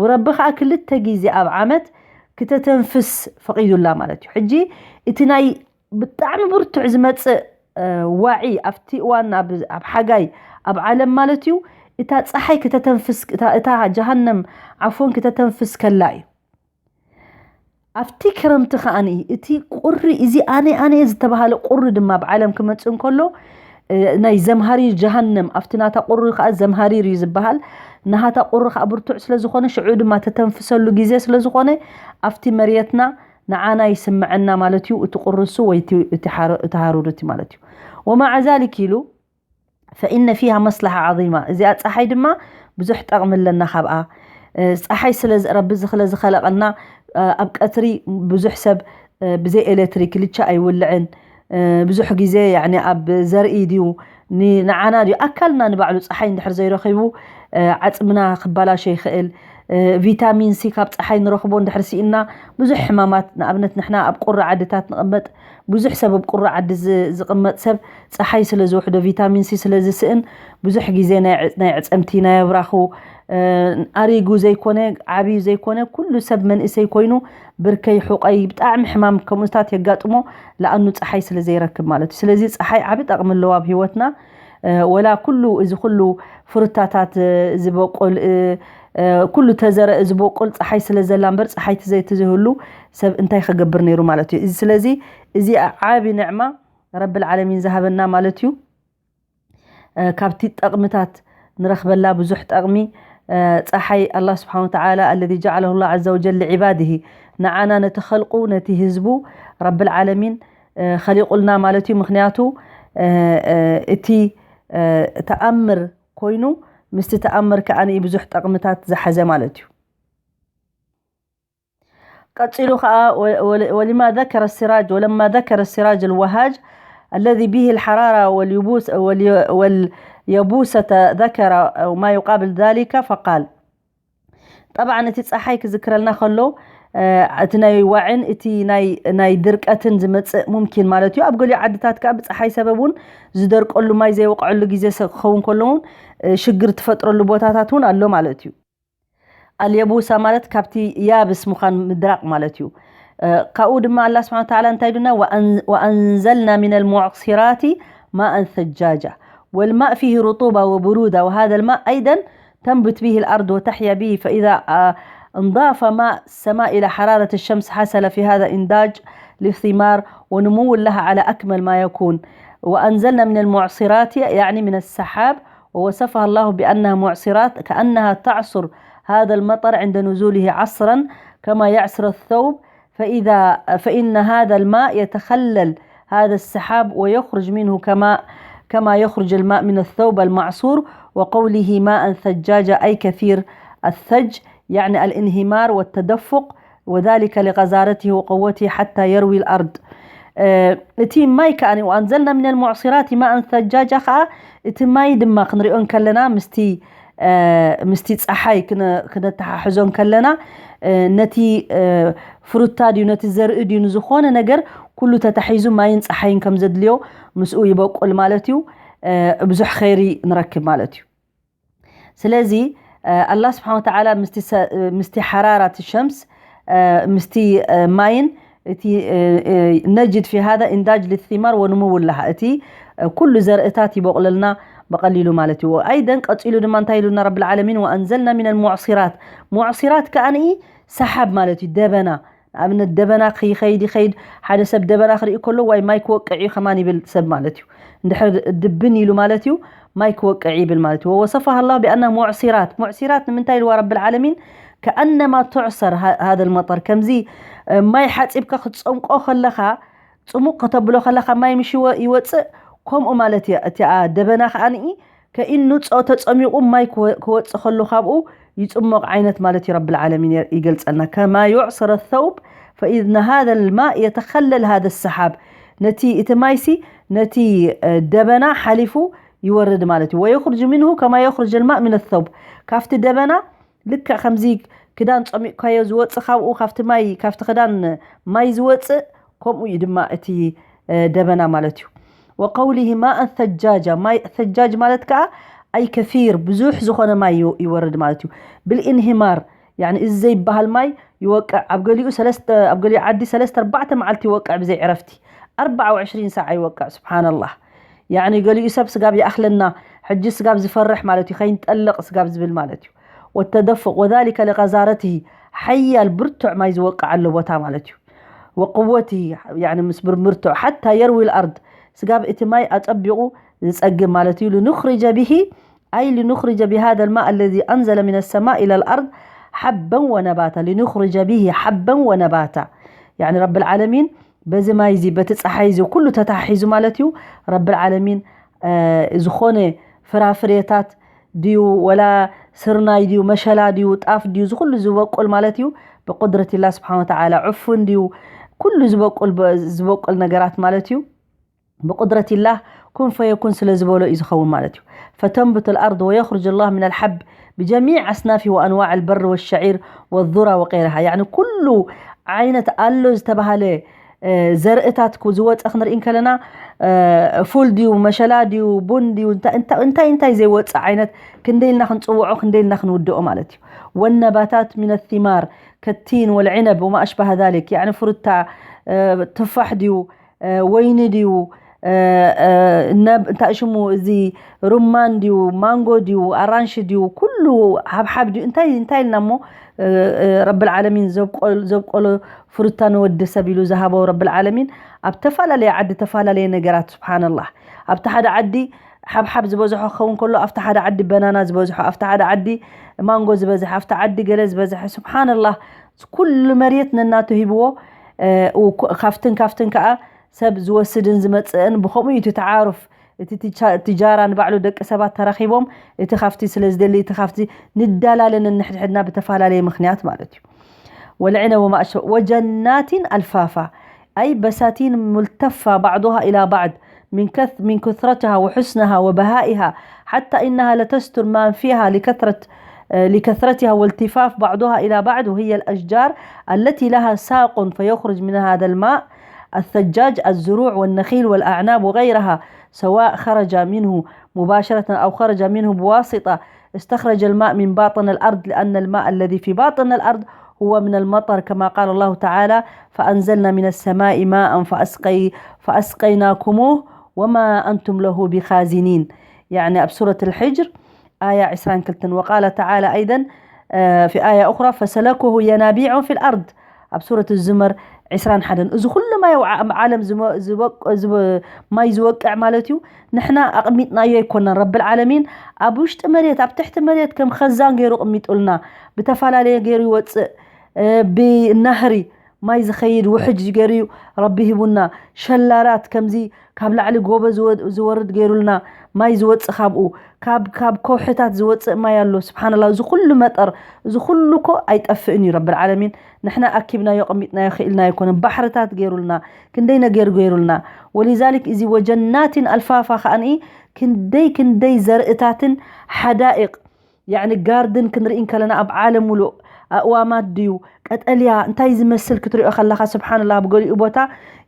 ወረቢ ከኣ ክልተ ግዜ ኣብ ዓመት ክተተንፍስ ፈቒዱላ ማለት እዩ። ሕጂ እቲ ናይ ብጣዕሚ ብርቱዕ ዝመጽእ፣ እ፣ ዋዒ ኣብቲ እዋን ኣብ፣ ኣብ ሓጋይ ኣብ ዓለም ማለት እዩ። እታ ጸሓይ ክተተንፍስ፣ እታ፣ እታ ጀሃነም ዓፎን ክተተንፍስ ከላ እዩ። ኣብቲ ክረምቲ ከኣኒ እቲ ቁሪ፣ እዚ ኣነ ኣነ ዝተባሃለ ቁሪ ድማ ኣብ ዓለም ክመጽእ እንከሎ፣ እ፣ ናይ ዘምሃሪር ጀሃነም፣ ኣብቲ ናታ ቁሪ ከኣ ዘምሃሪር እዩ ዝበሃል። ናሃታ ቁሪ ከኣ ብርቱዕ ስለ ዝኾነ፣ ሽዑ ድማ ተተንፍሰሉ ግዜ ስለ ዝኾነ፣ ኣብቲ መሬትና ንዓና ይስምዐና ማለት እዩ፣ እቲ ቁሪ እሱ ወይ እቲ፣ እቲ ሓረ-፣ እቲ ሃሩር እቲ ማለት እዩ። ወመዓ ዛሊክ ኢሉ፣ ፈኢነ ፊሃ መስለሓ ዓዚማ፣ እዚኣ ጸሓይ ድማ ብዙሕ ጠቕሚ ኣለና ካብኣ። እ፣ ጸሓይ ስለ ዝ-፣ ረቢ ዝኽለ ዝኸለቐልና፣ እ፣ ኣብ ቀትሪ ብዙሕ ሰብ፣ እ፣ ብዘይ ኤሌክትሪክ ልቻ ኣይውልዕን። እ፣ ብዙሕ ግዜ፣ ያኒ፣ ኣብ ዘርኢ ድዩ፣ ን-፣ ንዓና ድዩ፣ ኣካልና ንባዕሉ ጸሓይ እንድሕር ዘይረኺቡ፣ እ፣ ዓጽምና ክባላሾ ይኽእል። እ፣ ቪታሚን ሲ ካብ ጸሓይ ንረኽቦ እንድሕር ስኢንና፣ ብዙሕ ሕማማት፣ ንኣብነት፣ ንሕና ኣብ ቁሪ ዓድታት ንቕመጥ፣ ብዙሕ ሰብ ኣብ ቁሪ ዓዲ ዝ-፣ ዝቕመጥ ሰብ ጸሓይ ስለ ዝውሕዶ፣ ቪታሚን ሲ ስለ ዝስእን፣ ብዙሕ ግዜ ናይ ዕ-፣ ናይ ዕጸምቲ፣ ናይ ኣብራኹ፣ እ፣ ኣሪጉ ዘይኮነ፣ ዓብዩ ዘይኮነ፣ ኩሉ ሰብ መንእሰይ ኮይኑ፣ ብርከይ፣ ሑቐይ፣ ብጣዕሚ ሕማም ከምኡታት የጋጥሞ፣ ለኣኑ ጸሓይ ስለ ዘይረክብ ማለት እዩ። ስለዚ ጸሓይ ዓቢ ጠቕሚ ኣለዎ ኣብ ህይወትና። እ፣ ወላ ኩሉ፣ እዚ ኩሉ ፍሩታታት፣ እ፣ ዝበቁል፣ እ፣ እ፣ ኩሉ ተዘረእ ዝበቁል ጸሓይ ስለ ዘላ እምበር፣ ጸሓይ ተዘይትዝህሉ ሰብ እንታይ ክገብር ነይሩ ማለት እዩ። እዚ፣ ስለዚ እዚ ዓቢ ንዕማ ረብል ዓለሚን ዝሃበና ማለት እዩ። እ፣ ካብቲ ጠቕምታት ንረኽበላ ብዙሕ ጠቕሚ፣ እ፣ ጸሓይ ኣላህ ስብሓነ ወተዓላ፣ الذي جعله الله عز وجل لعباده፣ ንዓና ነቲ ኸልቁ፣ ነቲ ህዝቡ ረብል ዓለሚን፣ እ፣ ኸሊቑልና ማለት እዩ። ምኽንያቱ፣ እ፣ እ፣ እቲ፣ እ፣ ተኣምር ኮይኑ፣ ምስቲ ተኣምር ከኣ ብዙሕ ጠቕምታት ዝሓዘ ማለት እዩ። ቀጺሉ ኸኣ፣ ወ-፣ ወ-፣ ولما ذكر السراج، ولما ذكر السراج الوهاج الذي به الحرارة واليبوس-، والي-، واليبوسة ذكر ما يقابل ذلك فقال، ጠብዓን እቲ ጸሓይ ክዝክረልና ከሎ፣ እ፣ እቲ ናይ ዋዕን እቲ ናይ፣ ናይ ድርቀትን ዝመጽእ ሙምኪን ማለት እዩ። ኣብ ገሊኡ ዓድታት ከኣ ብጸሓይ ሰበብ እውን ዝደርቀሉ፣ ማይ ዘይወቕዐሉ ግዜ ሰ-፣ ክኸውን ከሎ እውን፣ እ፣ ሽግር ትፈጥረሉ ቦታታት እውን ኣሎ ማለት እዩ። ኣልየቡሳ ማለት ካብቲ ያብስ ምዃን ምድራቕ ማለት እዩ። እ፣ ካብኡ ድማ ኣላህ ስብሓነ ወተዓላ እንታይ ኢሉና? "ወኣን-፣ ወኣንዘልና ሚነል ሙዕሲራቲ ማእን ሰጃጃ ወልማእ ፊሂ ሩጡባ ወብሩዳ ወሃዘል ማእ ኣይደን ተንብት ቢሂል ኣርድ ወተሕያ ቢሂ ፈኢዛ፣ አ፣ እንዳፈ ማእ ሰማእ ኢላ ሓራረት ሸምስ ሓሰለ ፊ ሃዛ ኢንዳጅ ሊሲማር ወንሙው ለሃ ዓላ ኣክመል ማ የኩን ወኣንዘልና ሚነል ሙዕሲራቲ ያዕኒ ሚነ ሰሓብ ووصفها الله بأنها معصرات كأنها تعصر هذا المطر عند نزوله عصرا كما يعصر الثوب، فإذا، فإن هذا الماء يتخلل هذا السحاب ويخرج منه كما، كما يخرج الماء من الثوب المعصور، وقوله ماء ثجاجا أي كثير الثج، يعني الانهمار والتدفق، وذلك لغزارته وقوته حتى يروي الأرض. እ፣ እቲ ማይ ከኣ፣ "ወኣንዘልና ሚነል ሙዕሲራቲ ማእን ሰጃጃ" ከኣ፣ እቲ ማይ ድማ ክንሪኦ እንከለና፣ ምስቲ፣ እ፣ ምስቲ ጸሓይ ክነ-፣ ክነተሓሕዞ እንከለና፣ እ፣ ነቲ፣ እ፣ ፍሩታ ድዩ፣ ነቲ ዘርኢ ድዩ፣ ንዝኾነ ነገር ኩሉ ተታሒዙ ማይን ጸሓይን ከም ዘድልዮ ምስኡ ይበቁል ማለት እዩ። እ፣ ብዙሕ ኸይሪ ንረክብ ማለት እዩ። ስለዚ ኣላህ ስብሓን ወተዓላ ምስቲ ሓራራት ሸምስ ምስቲ ማይን እቲ ነጅድ ፊ ሃذا ኢንታጅ ልቲማር ወንሙውላሃ እቲ ኩሉ ዘርእታት ይበቑለልና ብቐሊሉ ማለት እዩ። ኣይደን ቀፂሉ ድማ እንታይ ኢሉና ረብል ዓለሚን ወኣንዘልና ሚነል ሙዕሲራት። ሙዕሲራት ከኣ ሰሓብ ማለት እዩ፣ ደበና። ንኣብነት ደበና ክይኸይድ ይኸይድ፣ ሓደ ሰብ ደበና ክርኢ ከሎ ዋይ ማይ ክወቅዕ እዩ ከማን ይብል ሰብ ማለት እዩ። እንድሕር ድብን ኢሉ ማለት እዩ ማይ ክወቅዕ ይብል ማለት እዩ። ወወሰፈሃ ላሁ ቢኣና ሙዕሲራት። ሙዕሲራት ንምንታይ ኢልዋ ረብል ዓለሚን? ከኣነማ ቱዕሰር ሃ- ሃذا المطر ከምዚ ማይ ሓፂብካ ክትፀምቆ ከለኻ ፅሙቕ ከተብሎ ከለኻ ማይ ምሽ ይወፅእ ከምኡ ማለት እያ። እቲኣ ደበና ከኣ ከኢኑ ተፀሚቑ ማይ ክወፅእ ከሎ ካብኡ ይፅሞቕ ዓይነት ማለት እዩ። ረብል ዓለሚን ይገልፀልና ከማ ዩዕስረ ተውብ ፈኢነ ሃذا الماء يتخلل هذا السحاب ነቲ እቲ ማይሲ ነቲ ደበና ሓሊፉ ይወርድ ማለት እዩ። ወየኽርጅ ምንሁ ከማ የኽርጅ ልማእ ምን ተውብ ካብቲ ደበና ልክዕ ከምዚ ክዳን ጸሚቕካዮ ዝወጽእ ካብኡ ካብቲ ማይ ካብቲ ክዳን ማይ ዝወጽእ ከምኡ እዩ ድማ እቲ ደበና ማለት እዩ። ወቀውሊሂ ማእን ተጃጃ ማይ ተጃጅ ማለት ከዓ ኣይ ከሲር ብዙሕ ዝኾነ ማይ ይወርድ ማለት እዩ። ብልኢንሂማር ያኒ እዚ ዘይበሃል ማይ ይወቅዕ ኣብ ገሊኡ ሰለስተ ኣብ ገሊኡ ዓዲ ሰለስተ ኣርባዕተ መዓልቲ ይወቅዕ ብዘይ ዕረፍቲ ኣርባዓ ወዕሽሪን ሰዓ ይወቅዕ። ስብሓንላህ። ያኒ ገሊኡ ሰብ ስጋብ ይኣኽለና ሕጂ ስጋብ ዝፈርሕ ማለት እዩ ከይንጠልቕ ስጋብ ዝብል ማለት እዩ። ወተደፍቕ ወዛሊከ ሊቀዛረትሂ ሓያል ብርቱዕ ማይ ዝወቅዓሉ ቦታ ማለት እዩ። ወቅወትሂ ያኒ ምስ ብርቱዕ ሓታ የርዊ ልኣርድ ስጋብ እቲ ማይ ኣጸቢቑ ዝጸግብ ማለት እዩ። ልኑኽርጀ ብሂ ኣይ ልኑኽርጀ ብሃذا الماء الذي أنزل من السماء إلى الأرض حبا ونباتا ልኑኽርጀ ብሂ ሓበን ወነባታ ያኒ ረብል ዓለሚን በዚ ማይ እዚ በቲ ፀሓይ እዚ ኩሉ ተታሒዙ ማለት እዩ። ረብል ዓለሚን ዝኾነ ፍራፍሬታት ድዩ ወላ ስርናይ ድዩ መሸላ ድዩ ጣፍ ድዩ ዝኩሉ ዝበቁል ማለት እዩ። ብቁድረት ላ ስብሓን ወተዓላ ዕፉን ድዩ ኩሉ ዝበቁል ዝበቁል ነገራት ማለት እዩ። ብቁድረት ላ ኩን ፈየኩን ስለ ዝበሎ እዩ ዝኸውን ማለት እዩ። ፈተንብት ልኣርድ ወየኽርጅ ላህ ምን ልሓብ ብጀሚዕ ኣስናፊ ወኣንዋዕ ልበር ወሸዒር ወዙራ ወቀይረሃ ያኒ ኩሉ ዓይነት ኣሎ ዝተባሃለ ዘርእታት ዝወፀ ክንርኢ ከለና ፉል ድዩ መሸላ ድዩ ቡን ድዩ እንታይ እንታይ ዘይወፅእ ዓይነት ክንደ ኢልና ክንፅውዖ ክንደ ኢልና ክንውድኦ ማለት እዩ። ወነባታት ሚነ ቲማር ከቲን ወልዕነብ ወማ ኣሽባህ ዛሊክ ያኒ ፍሩታ ትፋሕ ድዩ ወይኒ ድዩ እንታይ ሽሙ እዚ ሩማን ድዩ ማንጎ ድዩ ኣራንሽ ድዩ ኩሉ ሓብሓብ ድዩ እንታይ እንታይ ኢልና እሞ ረብል ዓለሚን ዘብቆሎ ፍሩታ ንወዲ ሰብ ኢሉ ዝሃቦ ረብል ዓለሚን ኣብ ተፈላለየ ዓዲ ተፈላለየ ነገራት ስብሓንላህ ኣብቲ ሓደ ዓዲ ሓብሓብ ዝበዝሖ ክኸውን ከሎ ኣብቲ ሓደ ዓዲ በናና ዝበዝሖ ኣብቲ ሓደ ዓዲ ማንጎ ዝበዝሐ ኣብቲ ዓዲ ገለ ዝበዝሐ ስብሓንላህ ኩሉ መሬት ነናቱ ሂብዎ ካብትን ካብትን ከዓ ሰብ ዝወስድን ዝመፅእን ብከምኡ እዩ እቲ ተዓሩፍ እቲ ትጃራ ንባዕሉ ደቂ ሰባት ተራኺቦም እቲ ካብቲ ስለ ዝደሊ እቲ ካብቲ ንዳላለን ንሕድሕድና ብተፈላለየ ምክንያት ማለት እዩ። ወልዕነ ወማእሸ ወጀናቲን ኣልፋፋ ኣይ በሳቲን ሙልተፋ ባዕዱሃ ኢላ ባዕድ من كث من كثرتها وحسنها وبهائها حتى إنها لتستر ما فيها لكثرة لكثرتها والتفاف بعضها إلى بعض وهي الأشجار التي لها ساق فيخرج من هذا الماء الثجاج الزروع والنخيل والأعناب وغيرها سواء خرج منه مباشرة أو خرج منه بواسطة استخرج الماء من باطن الأرض لأن الماء الذي في باطن الأرض هو من المطر كما قال الله تعالى فأنزلنا من السماء ماء فأسقي فأسقيناكموه وما أنتم له بخازنين يعني أب سورة الحجر آية عسران كلتن وقال تعالى أيضا في آية أخرى فسلكه ينابيع في الأرض أب سورة الزمر عسران حدن እዚ ኩሉ ማይ ኣብ ዓለም ማይ ዝወቅዕ ማለት እዩ ንሕና ኣቕሚጥናዮ ኣይኮነን ረብል ዓለሚን ኣብ ውሽጢ መሬት ኣብ ትሕቲ መሬት ከም ኸዛን ገይሩ ቅሚጡልና ብተፈላለየ ገይሩ ይወፅእ ብናህሪ ማይ ዝኸይድ ውሕጅ ገይሩ ረቢ ሂቡና ሸላላት ከምዚ ካብ ላዕሊ ጎቦ ዝወርድ ገይሩልና ማይ ዝወፅእ ካብኡ ካብ ካብ ከውሕታት ዝወፅእ ማይ ኣሎ ስብሓንላ እዚ ኩሉ መጠር እዚ ኩሉ እኮ ኣይጠፍእን እዩ ረብል ዓለሚን ንሕና ኣኪብናዮ ቅሚጥናዮ ክኢልናዮ ኣይኮነን ባሕርታት ገይሩልና ክንደይ ነገር ገይሩልና ወሊዛሊክ እዚ ወጀናትን ኣልፋፋ ከዓኒ ክንደይ ክንደይ ዘርእታትን ሓዳኢቅ ያኒ ጋርድን ክንርኢ ከለና ኣብ ዓለም ሙሉእ ኣእዋማት ድዩ ቀጠልያ እንታይ ዝመስል ክትሪኦ ከለኻ ስብሓንላ ኣብ ገሊኡ ቦታ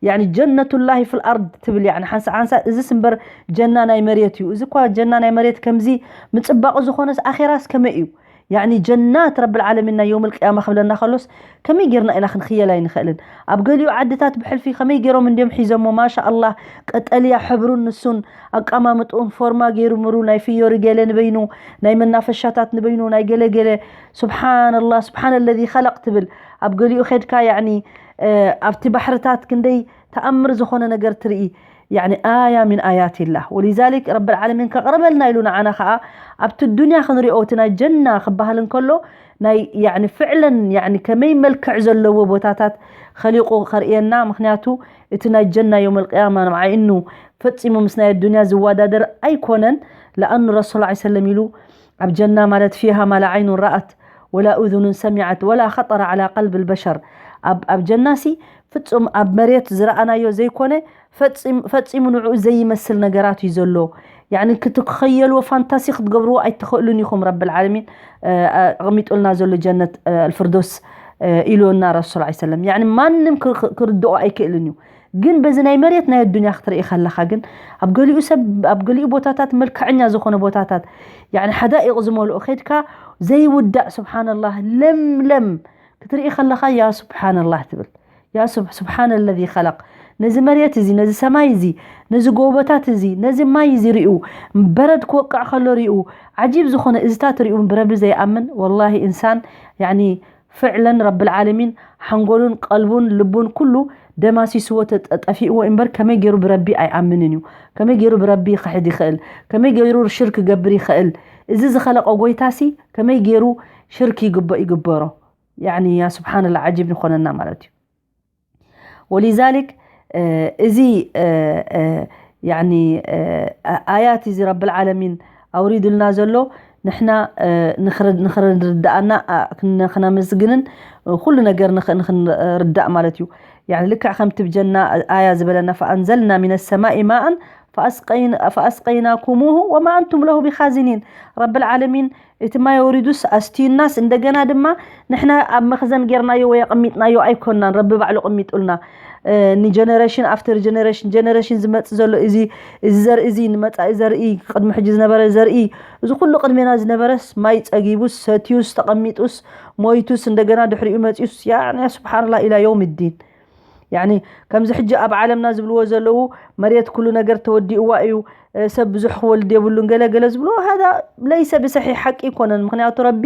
ያኒ ጀነቱላሂ ፊል ኣርድ ትብል ያኒ ሓንሳ ሓንሳ እዚስ እምበር ጀና ናይ መሬት እዩ። እዚ እኳ ጀና ናይ መሬት ከምዚ ምጽባቑ ዝኾነስ ኣኼራስ ከመይ እዩ? ያኒ ጀናት ረብል ዓለሚን ናይ የውም ልቅያማ ክብለና ከሎስ ከመይ ጌርና ኢና ክንኽየል ኣይንኽእልን። ኣብ ገሊኡ ዓድታት ብሕልፊ ከመይ ጌሮም እንዲዮም ሒዞሞ ማሻ ኣላህ ቀጠልያ ሕብሩን ንሱን ኣቀማምጥኡን ፎርማ ገይሩ ምሩ ናይ ፍዮሪ ገለ ንበይኑ ናይ መናፈሻታት ንበይኑ ናይ ገለ ገለ ስብሓንላ ስብሓን ለዚ ከለቅ ትብል ኣብ ገሊኡ ኸድካ ያኒ ኣብቲ ባሕርታት ክንደይ ተኣምር ዝኾነ ነገር ትርኢ ያኒ ኣያ ሚን ኣያትላህ ወሊዛሊክ ረብል ዓለሚን ከቕርበልና ኢሉ ንዓና ከዓ ኣብቲ ዱንያ ክንሪኦ እቲ ናይ ጀና ክበሃል እንከሎ ናይ ያኒ ፍዕለን ያኒ ከመይ መልክዕ ዘለዎ ቦታታት ኸሊቑ ከርእየና ምክንያቱ እቲ ናይ ጀና የውም ልቅያማ ንዓይኑ ፈጺሙ ምስ ናይ ኣዱንያ ዝወዳደር ኣይኮነን ለኣኑ ረሱል ላ ሰለም ኢሉ ኣብ ጀና ማለት ፊሃ ማላ ዓይኑን ረኣት ወላ ኡዙኑን ሰሚዐት ወላ ኸጠረ ዓላ ቀልቢ ልበሸር ኣብ ጀናሲ ፍጹም ኣብ መሬት ዝረኣናዮ ዘይኮነ ፈጺሙ ንዕኡ ዘይመስል ነገራት እዩ ዘሎ ያኒ ክትክኸየልዎ ፋንታሲ ክትገብርዎ ኣይትኽእሉን ኢኹም ረብል ዓለሚን ኣቕሚጡልና ዘሎ ጀነት ኣልፍርዶስ ኢሉና ረሱል ላ ሰለም ያኒ ማንም ክርድኦ ኣይክእልን እዩ ግን በዚ ናይ መሬት ናይ ኣዱንያ ክትርኢ ከለኻ ግን ኣብ ገሊኡ ሰብ ኣብ ገሊኡ ቦታታት መልክዐኛ ዝኾነ ቦታታት ያኒ ሓዳኢቕ ዝመልኦ ኸድካ ዘይውዳእ ስብሓንላህ ለምለም ክትርኢ ከለኻ ያ ስብሓንላህ ትብል ያ ስብሓን ለዚ ኸለቅ ነዚ መሬት እዚ ነዚ ሰማይ እዚ ነዚ ጎቦታት እዚ ነዚ ማይ እዚ ሪኡ በረድ ክወቅዕ ከሎ ሪኡ ዓጂብ ዝኾነ እዝታት ሪኡ ብረቢ ዘይኣምን ወላሂ እንሳን ያኒ ፍዕለን ረብል ዓለሚን ሓንጎሉን ቀልቡን ልቡን ኩሉ ደማሲስዎ ጠፊእዎ እምበር ከመይ ገይሩ ብረቢ ኣይኣምንን እዩ ከመይ ገይሩ ብረቢ ይኽሕድ ይኽእል ከመይ ገይሩ ሽርክ ክገብር ይኽእል እዚ ዝኸለቆ ጎይታሲ ከመይ ገይሩ ሽርክ ይግበ ይግበሮ ያኒ ያ ስብሓንላ ዓጂብ ንኾነና ማለት እዩ ወሊዛሊክ እዚ ያኒ ኣያት እዚ ረብል ዓለሚን ኣውሪዱልና ዘሎ ንሕና ንኽርዳእና ክነመስግንን ኩሉ ነገር ንኽንርዳእ ማለት እዩ ያኒ ልክዕ ከምቲ ብጀና ኣያ ዝበለና ፈኣንዘልና ሚነ ሰማኢ ማእን ፈኣስቀይናኩሙሁ ወማ ኣንቱም ለሁ ቢኻዚኒን ረብል ዓለሚን እቲ ማይ ኣውሪዱስ ኣስትዩናስ እንደገና ድማ ንሕና ኣብ መኽዘን ጌርናዮ ወይ ኣቐሚጥናዮ ኣይኮናን ረቢ ባዕሉ ቀሚጡልና ንጀነሬሽን ኣፍተር ጀነሬሽን ጀነሬሽን ዝመፅ ዘሎ እዚ እዚ ዘርኢ እዚ ንመፃኢ ዘርኢ ቅድሚ ሕጂ ዝነበረ ዘርኢ እዚ ኩሉ ቅድሜና ዝነበረስ ማይ ፀጊቡስ ሰትዩስ ተቐሚጡስ ሞይቱስ እንደገና ድሕሪኡ መፅዩስ ያኒ ስብሓንላ ኢላ የውም ዲን ያኒ ከምዚ ሕጂ ኣብ ዓለምና ዝብልዎ ዘለዉ መሬት ኩሉ ነገር ተወዲእዋ እዩ ሰብ ብዙሕ ክወልድ የብሉን ገለ ገለ ዝብልዎ ሃዛ ለይሰ ብሰሒሕ ሓቂ ይኮነን ምክንያቱ ረቢ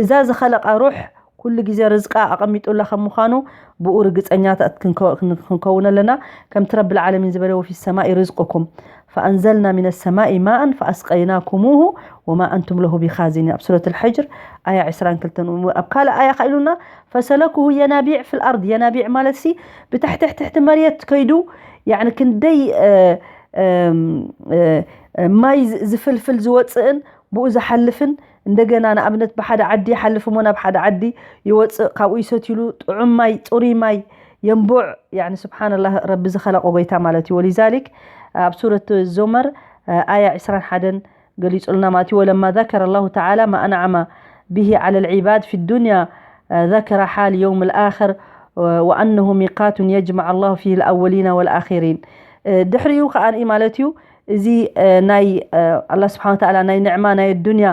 እዛ ዝኸለቃ ሩሕ ኩሉ ግዜ ርዝቃ ኣቐሚጡላ ከም ምዃኑ ብኡ ርግፀኛታት ክንከውን ኣለና ከምቲ ረቢ ዓለሚን ዝበለ ወፊ ሰማኢ ርዝቅኩም فأنزلنا من السماء ماء فأسقيناكموه وما أنتم له بخازنين ኣብ ሱረት الحجر ኣያ عشرين ክልተ ኣብ ካልእ ኣያ ከኢሉና فسلكه ينابيع في الأرض ينابيع ማለት ሲ ብትሕቲ ትሕቲ መሬት ከይዱ ያኒ ክንደይ ማይ ዝፍልፍል ዝወፅእን ብኡ ዝሓልፍን እንደገና ንኣብነት ብሓደ ዓዲ ይሓልፍ እሞ ናብ ሓደ ዓዲ ይወፅእ ካብኡ ይሰትይሉ ጥዑም ማይ ፅሩይ ማይ የንቡዕ ያኒ ስብሓንላህ ረቢ ዝኸለቆ ጎይታ ማለት እዩ ወሊዛሊክ ኣብ ሱረት ዞመር ኣያ ዕስራን ሓደን ገሊጹልና ማለት እዩ ولما ذكر الله تعالى ما أنعم به على العباد في الدنيا ذكر حال يوم الآخر وأنه ميقات يجمع الله فيه الأولين والآخرين ድሕሪኡ ከኣ ማለት እዩ እዚ ናይ ኣላ ስብሓን ወተዓላ ናይ ንዕማ ናይ ኣዱንያ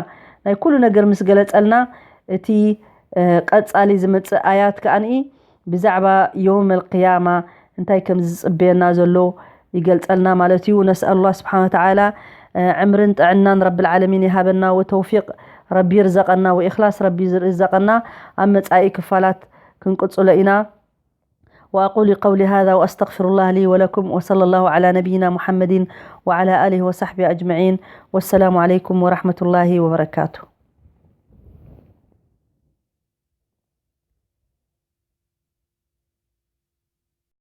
ናይ ኩሉ ነገር ምስ ገለጸልና እቲ ቀጻሊ ዝመጽእ ኣያት ከኣ ብዛዕባ የውም ኣልቅያማ እንታይ ከም ዝጽበየና ዘሎ ይገልጸልና ማለት እዩ። ነስኣሉላህ ስብሓን ወተዓላ ዕምርን ጥዕናን ረብል ዓለሚን ይሃበና ወተውፊቅ ረቢ ይርዘቀና ወኢኽላስ ረቢ ይርዘቀና ኣብ መጻኢ ክፋላት ክንቅጽሎ ኢና። وأقول قولي هذا وأستغفر الله لي ولكم وصلى الله على نبينا محمد وعلى آله وصحبه أجمعين والسلام عليكم ورحمة الله وبركاته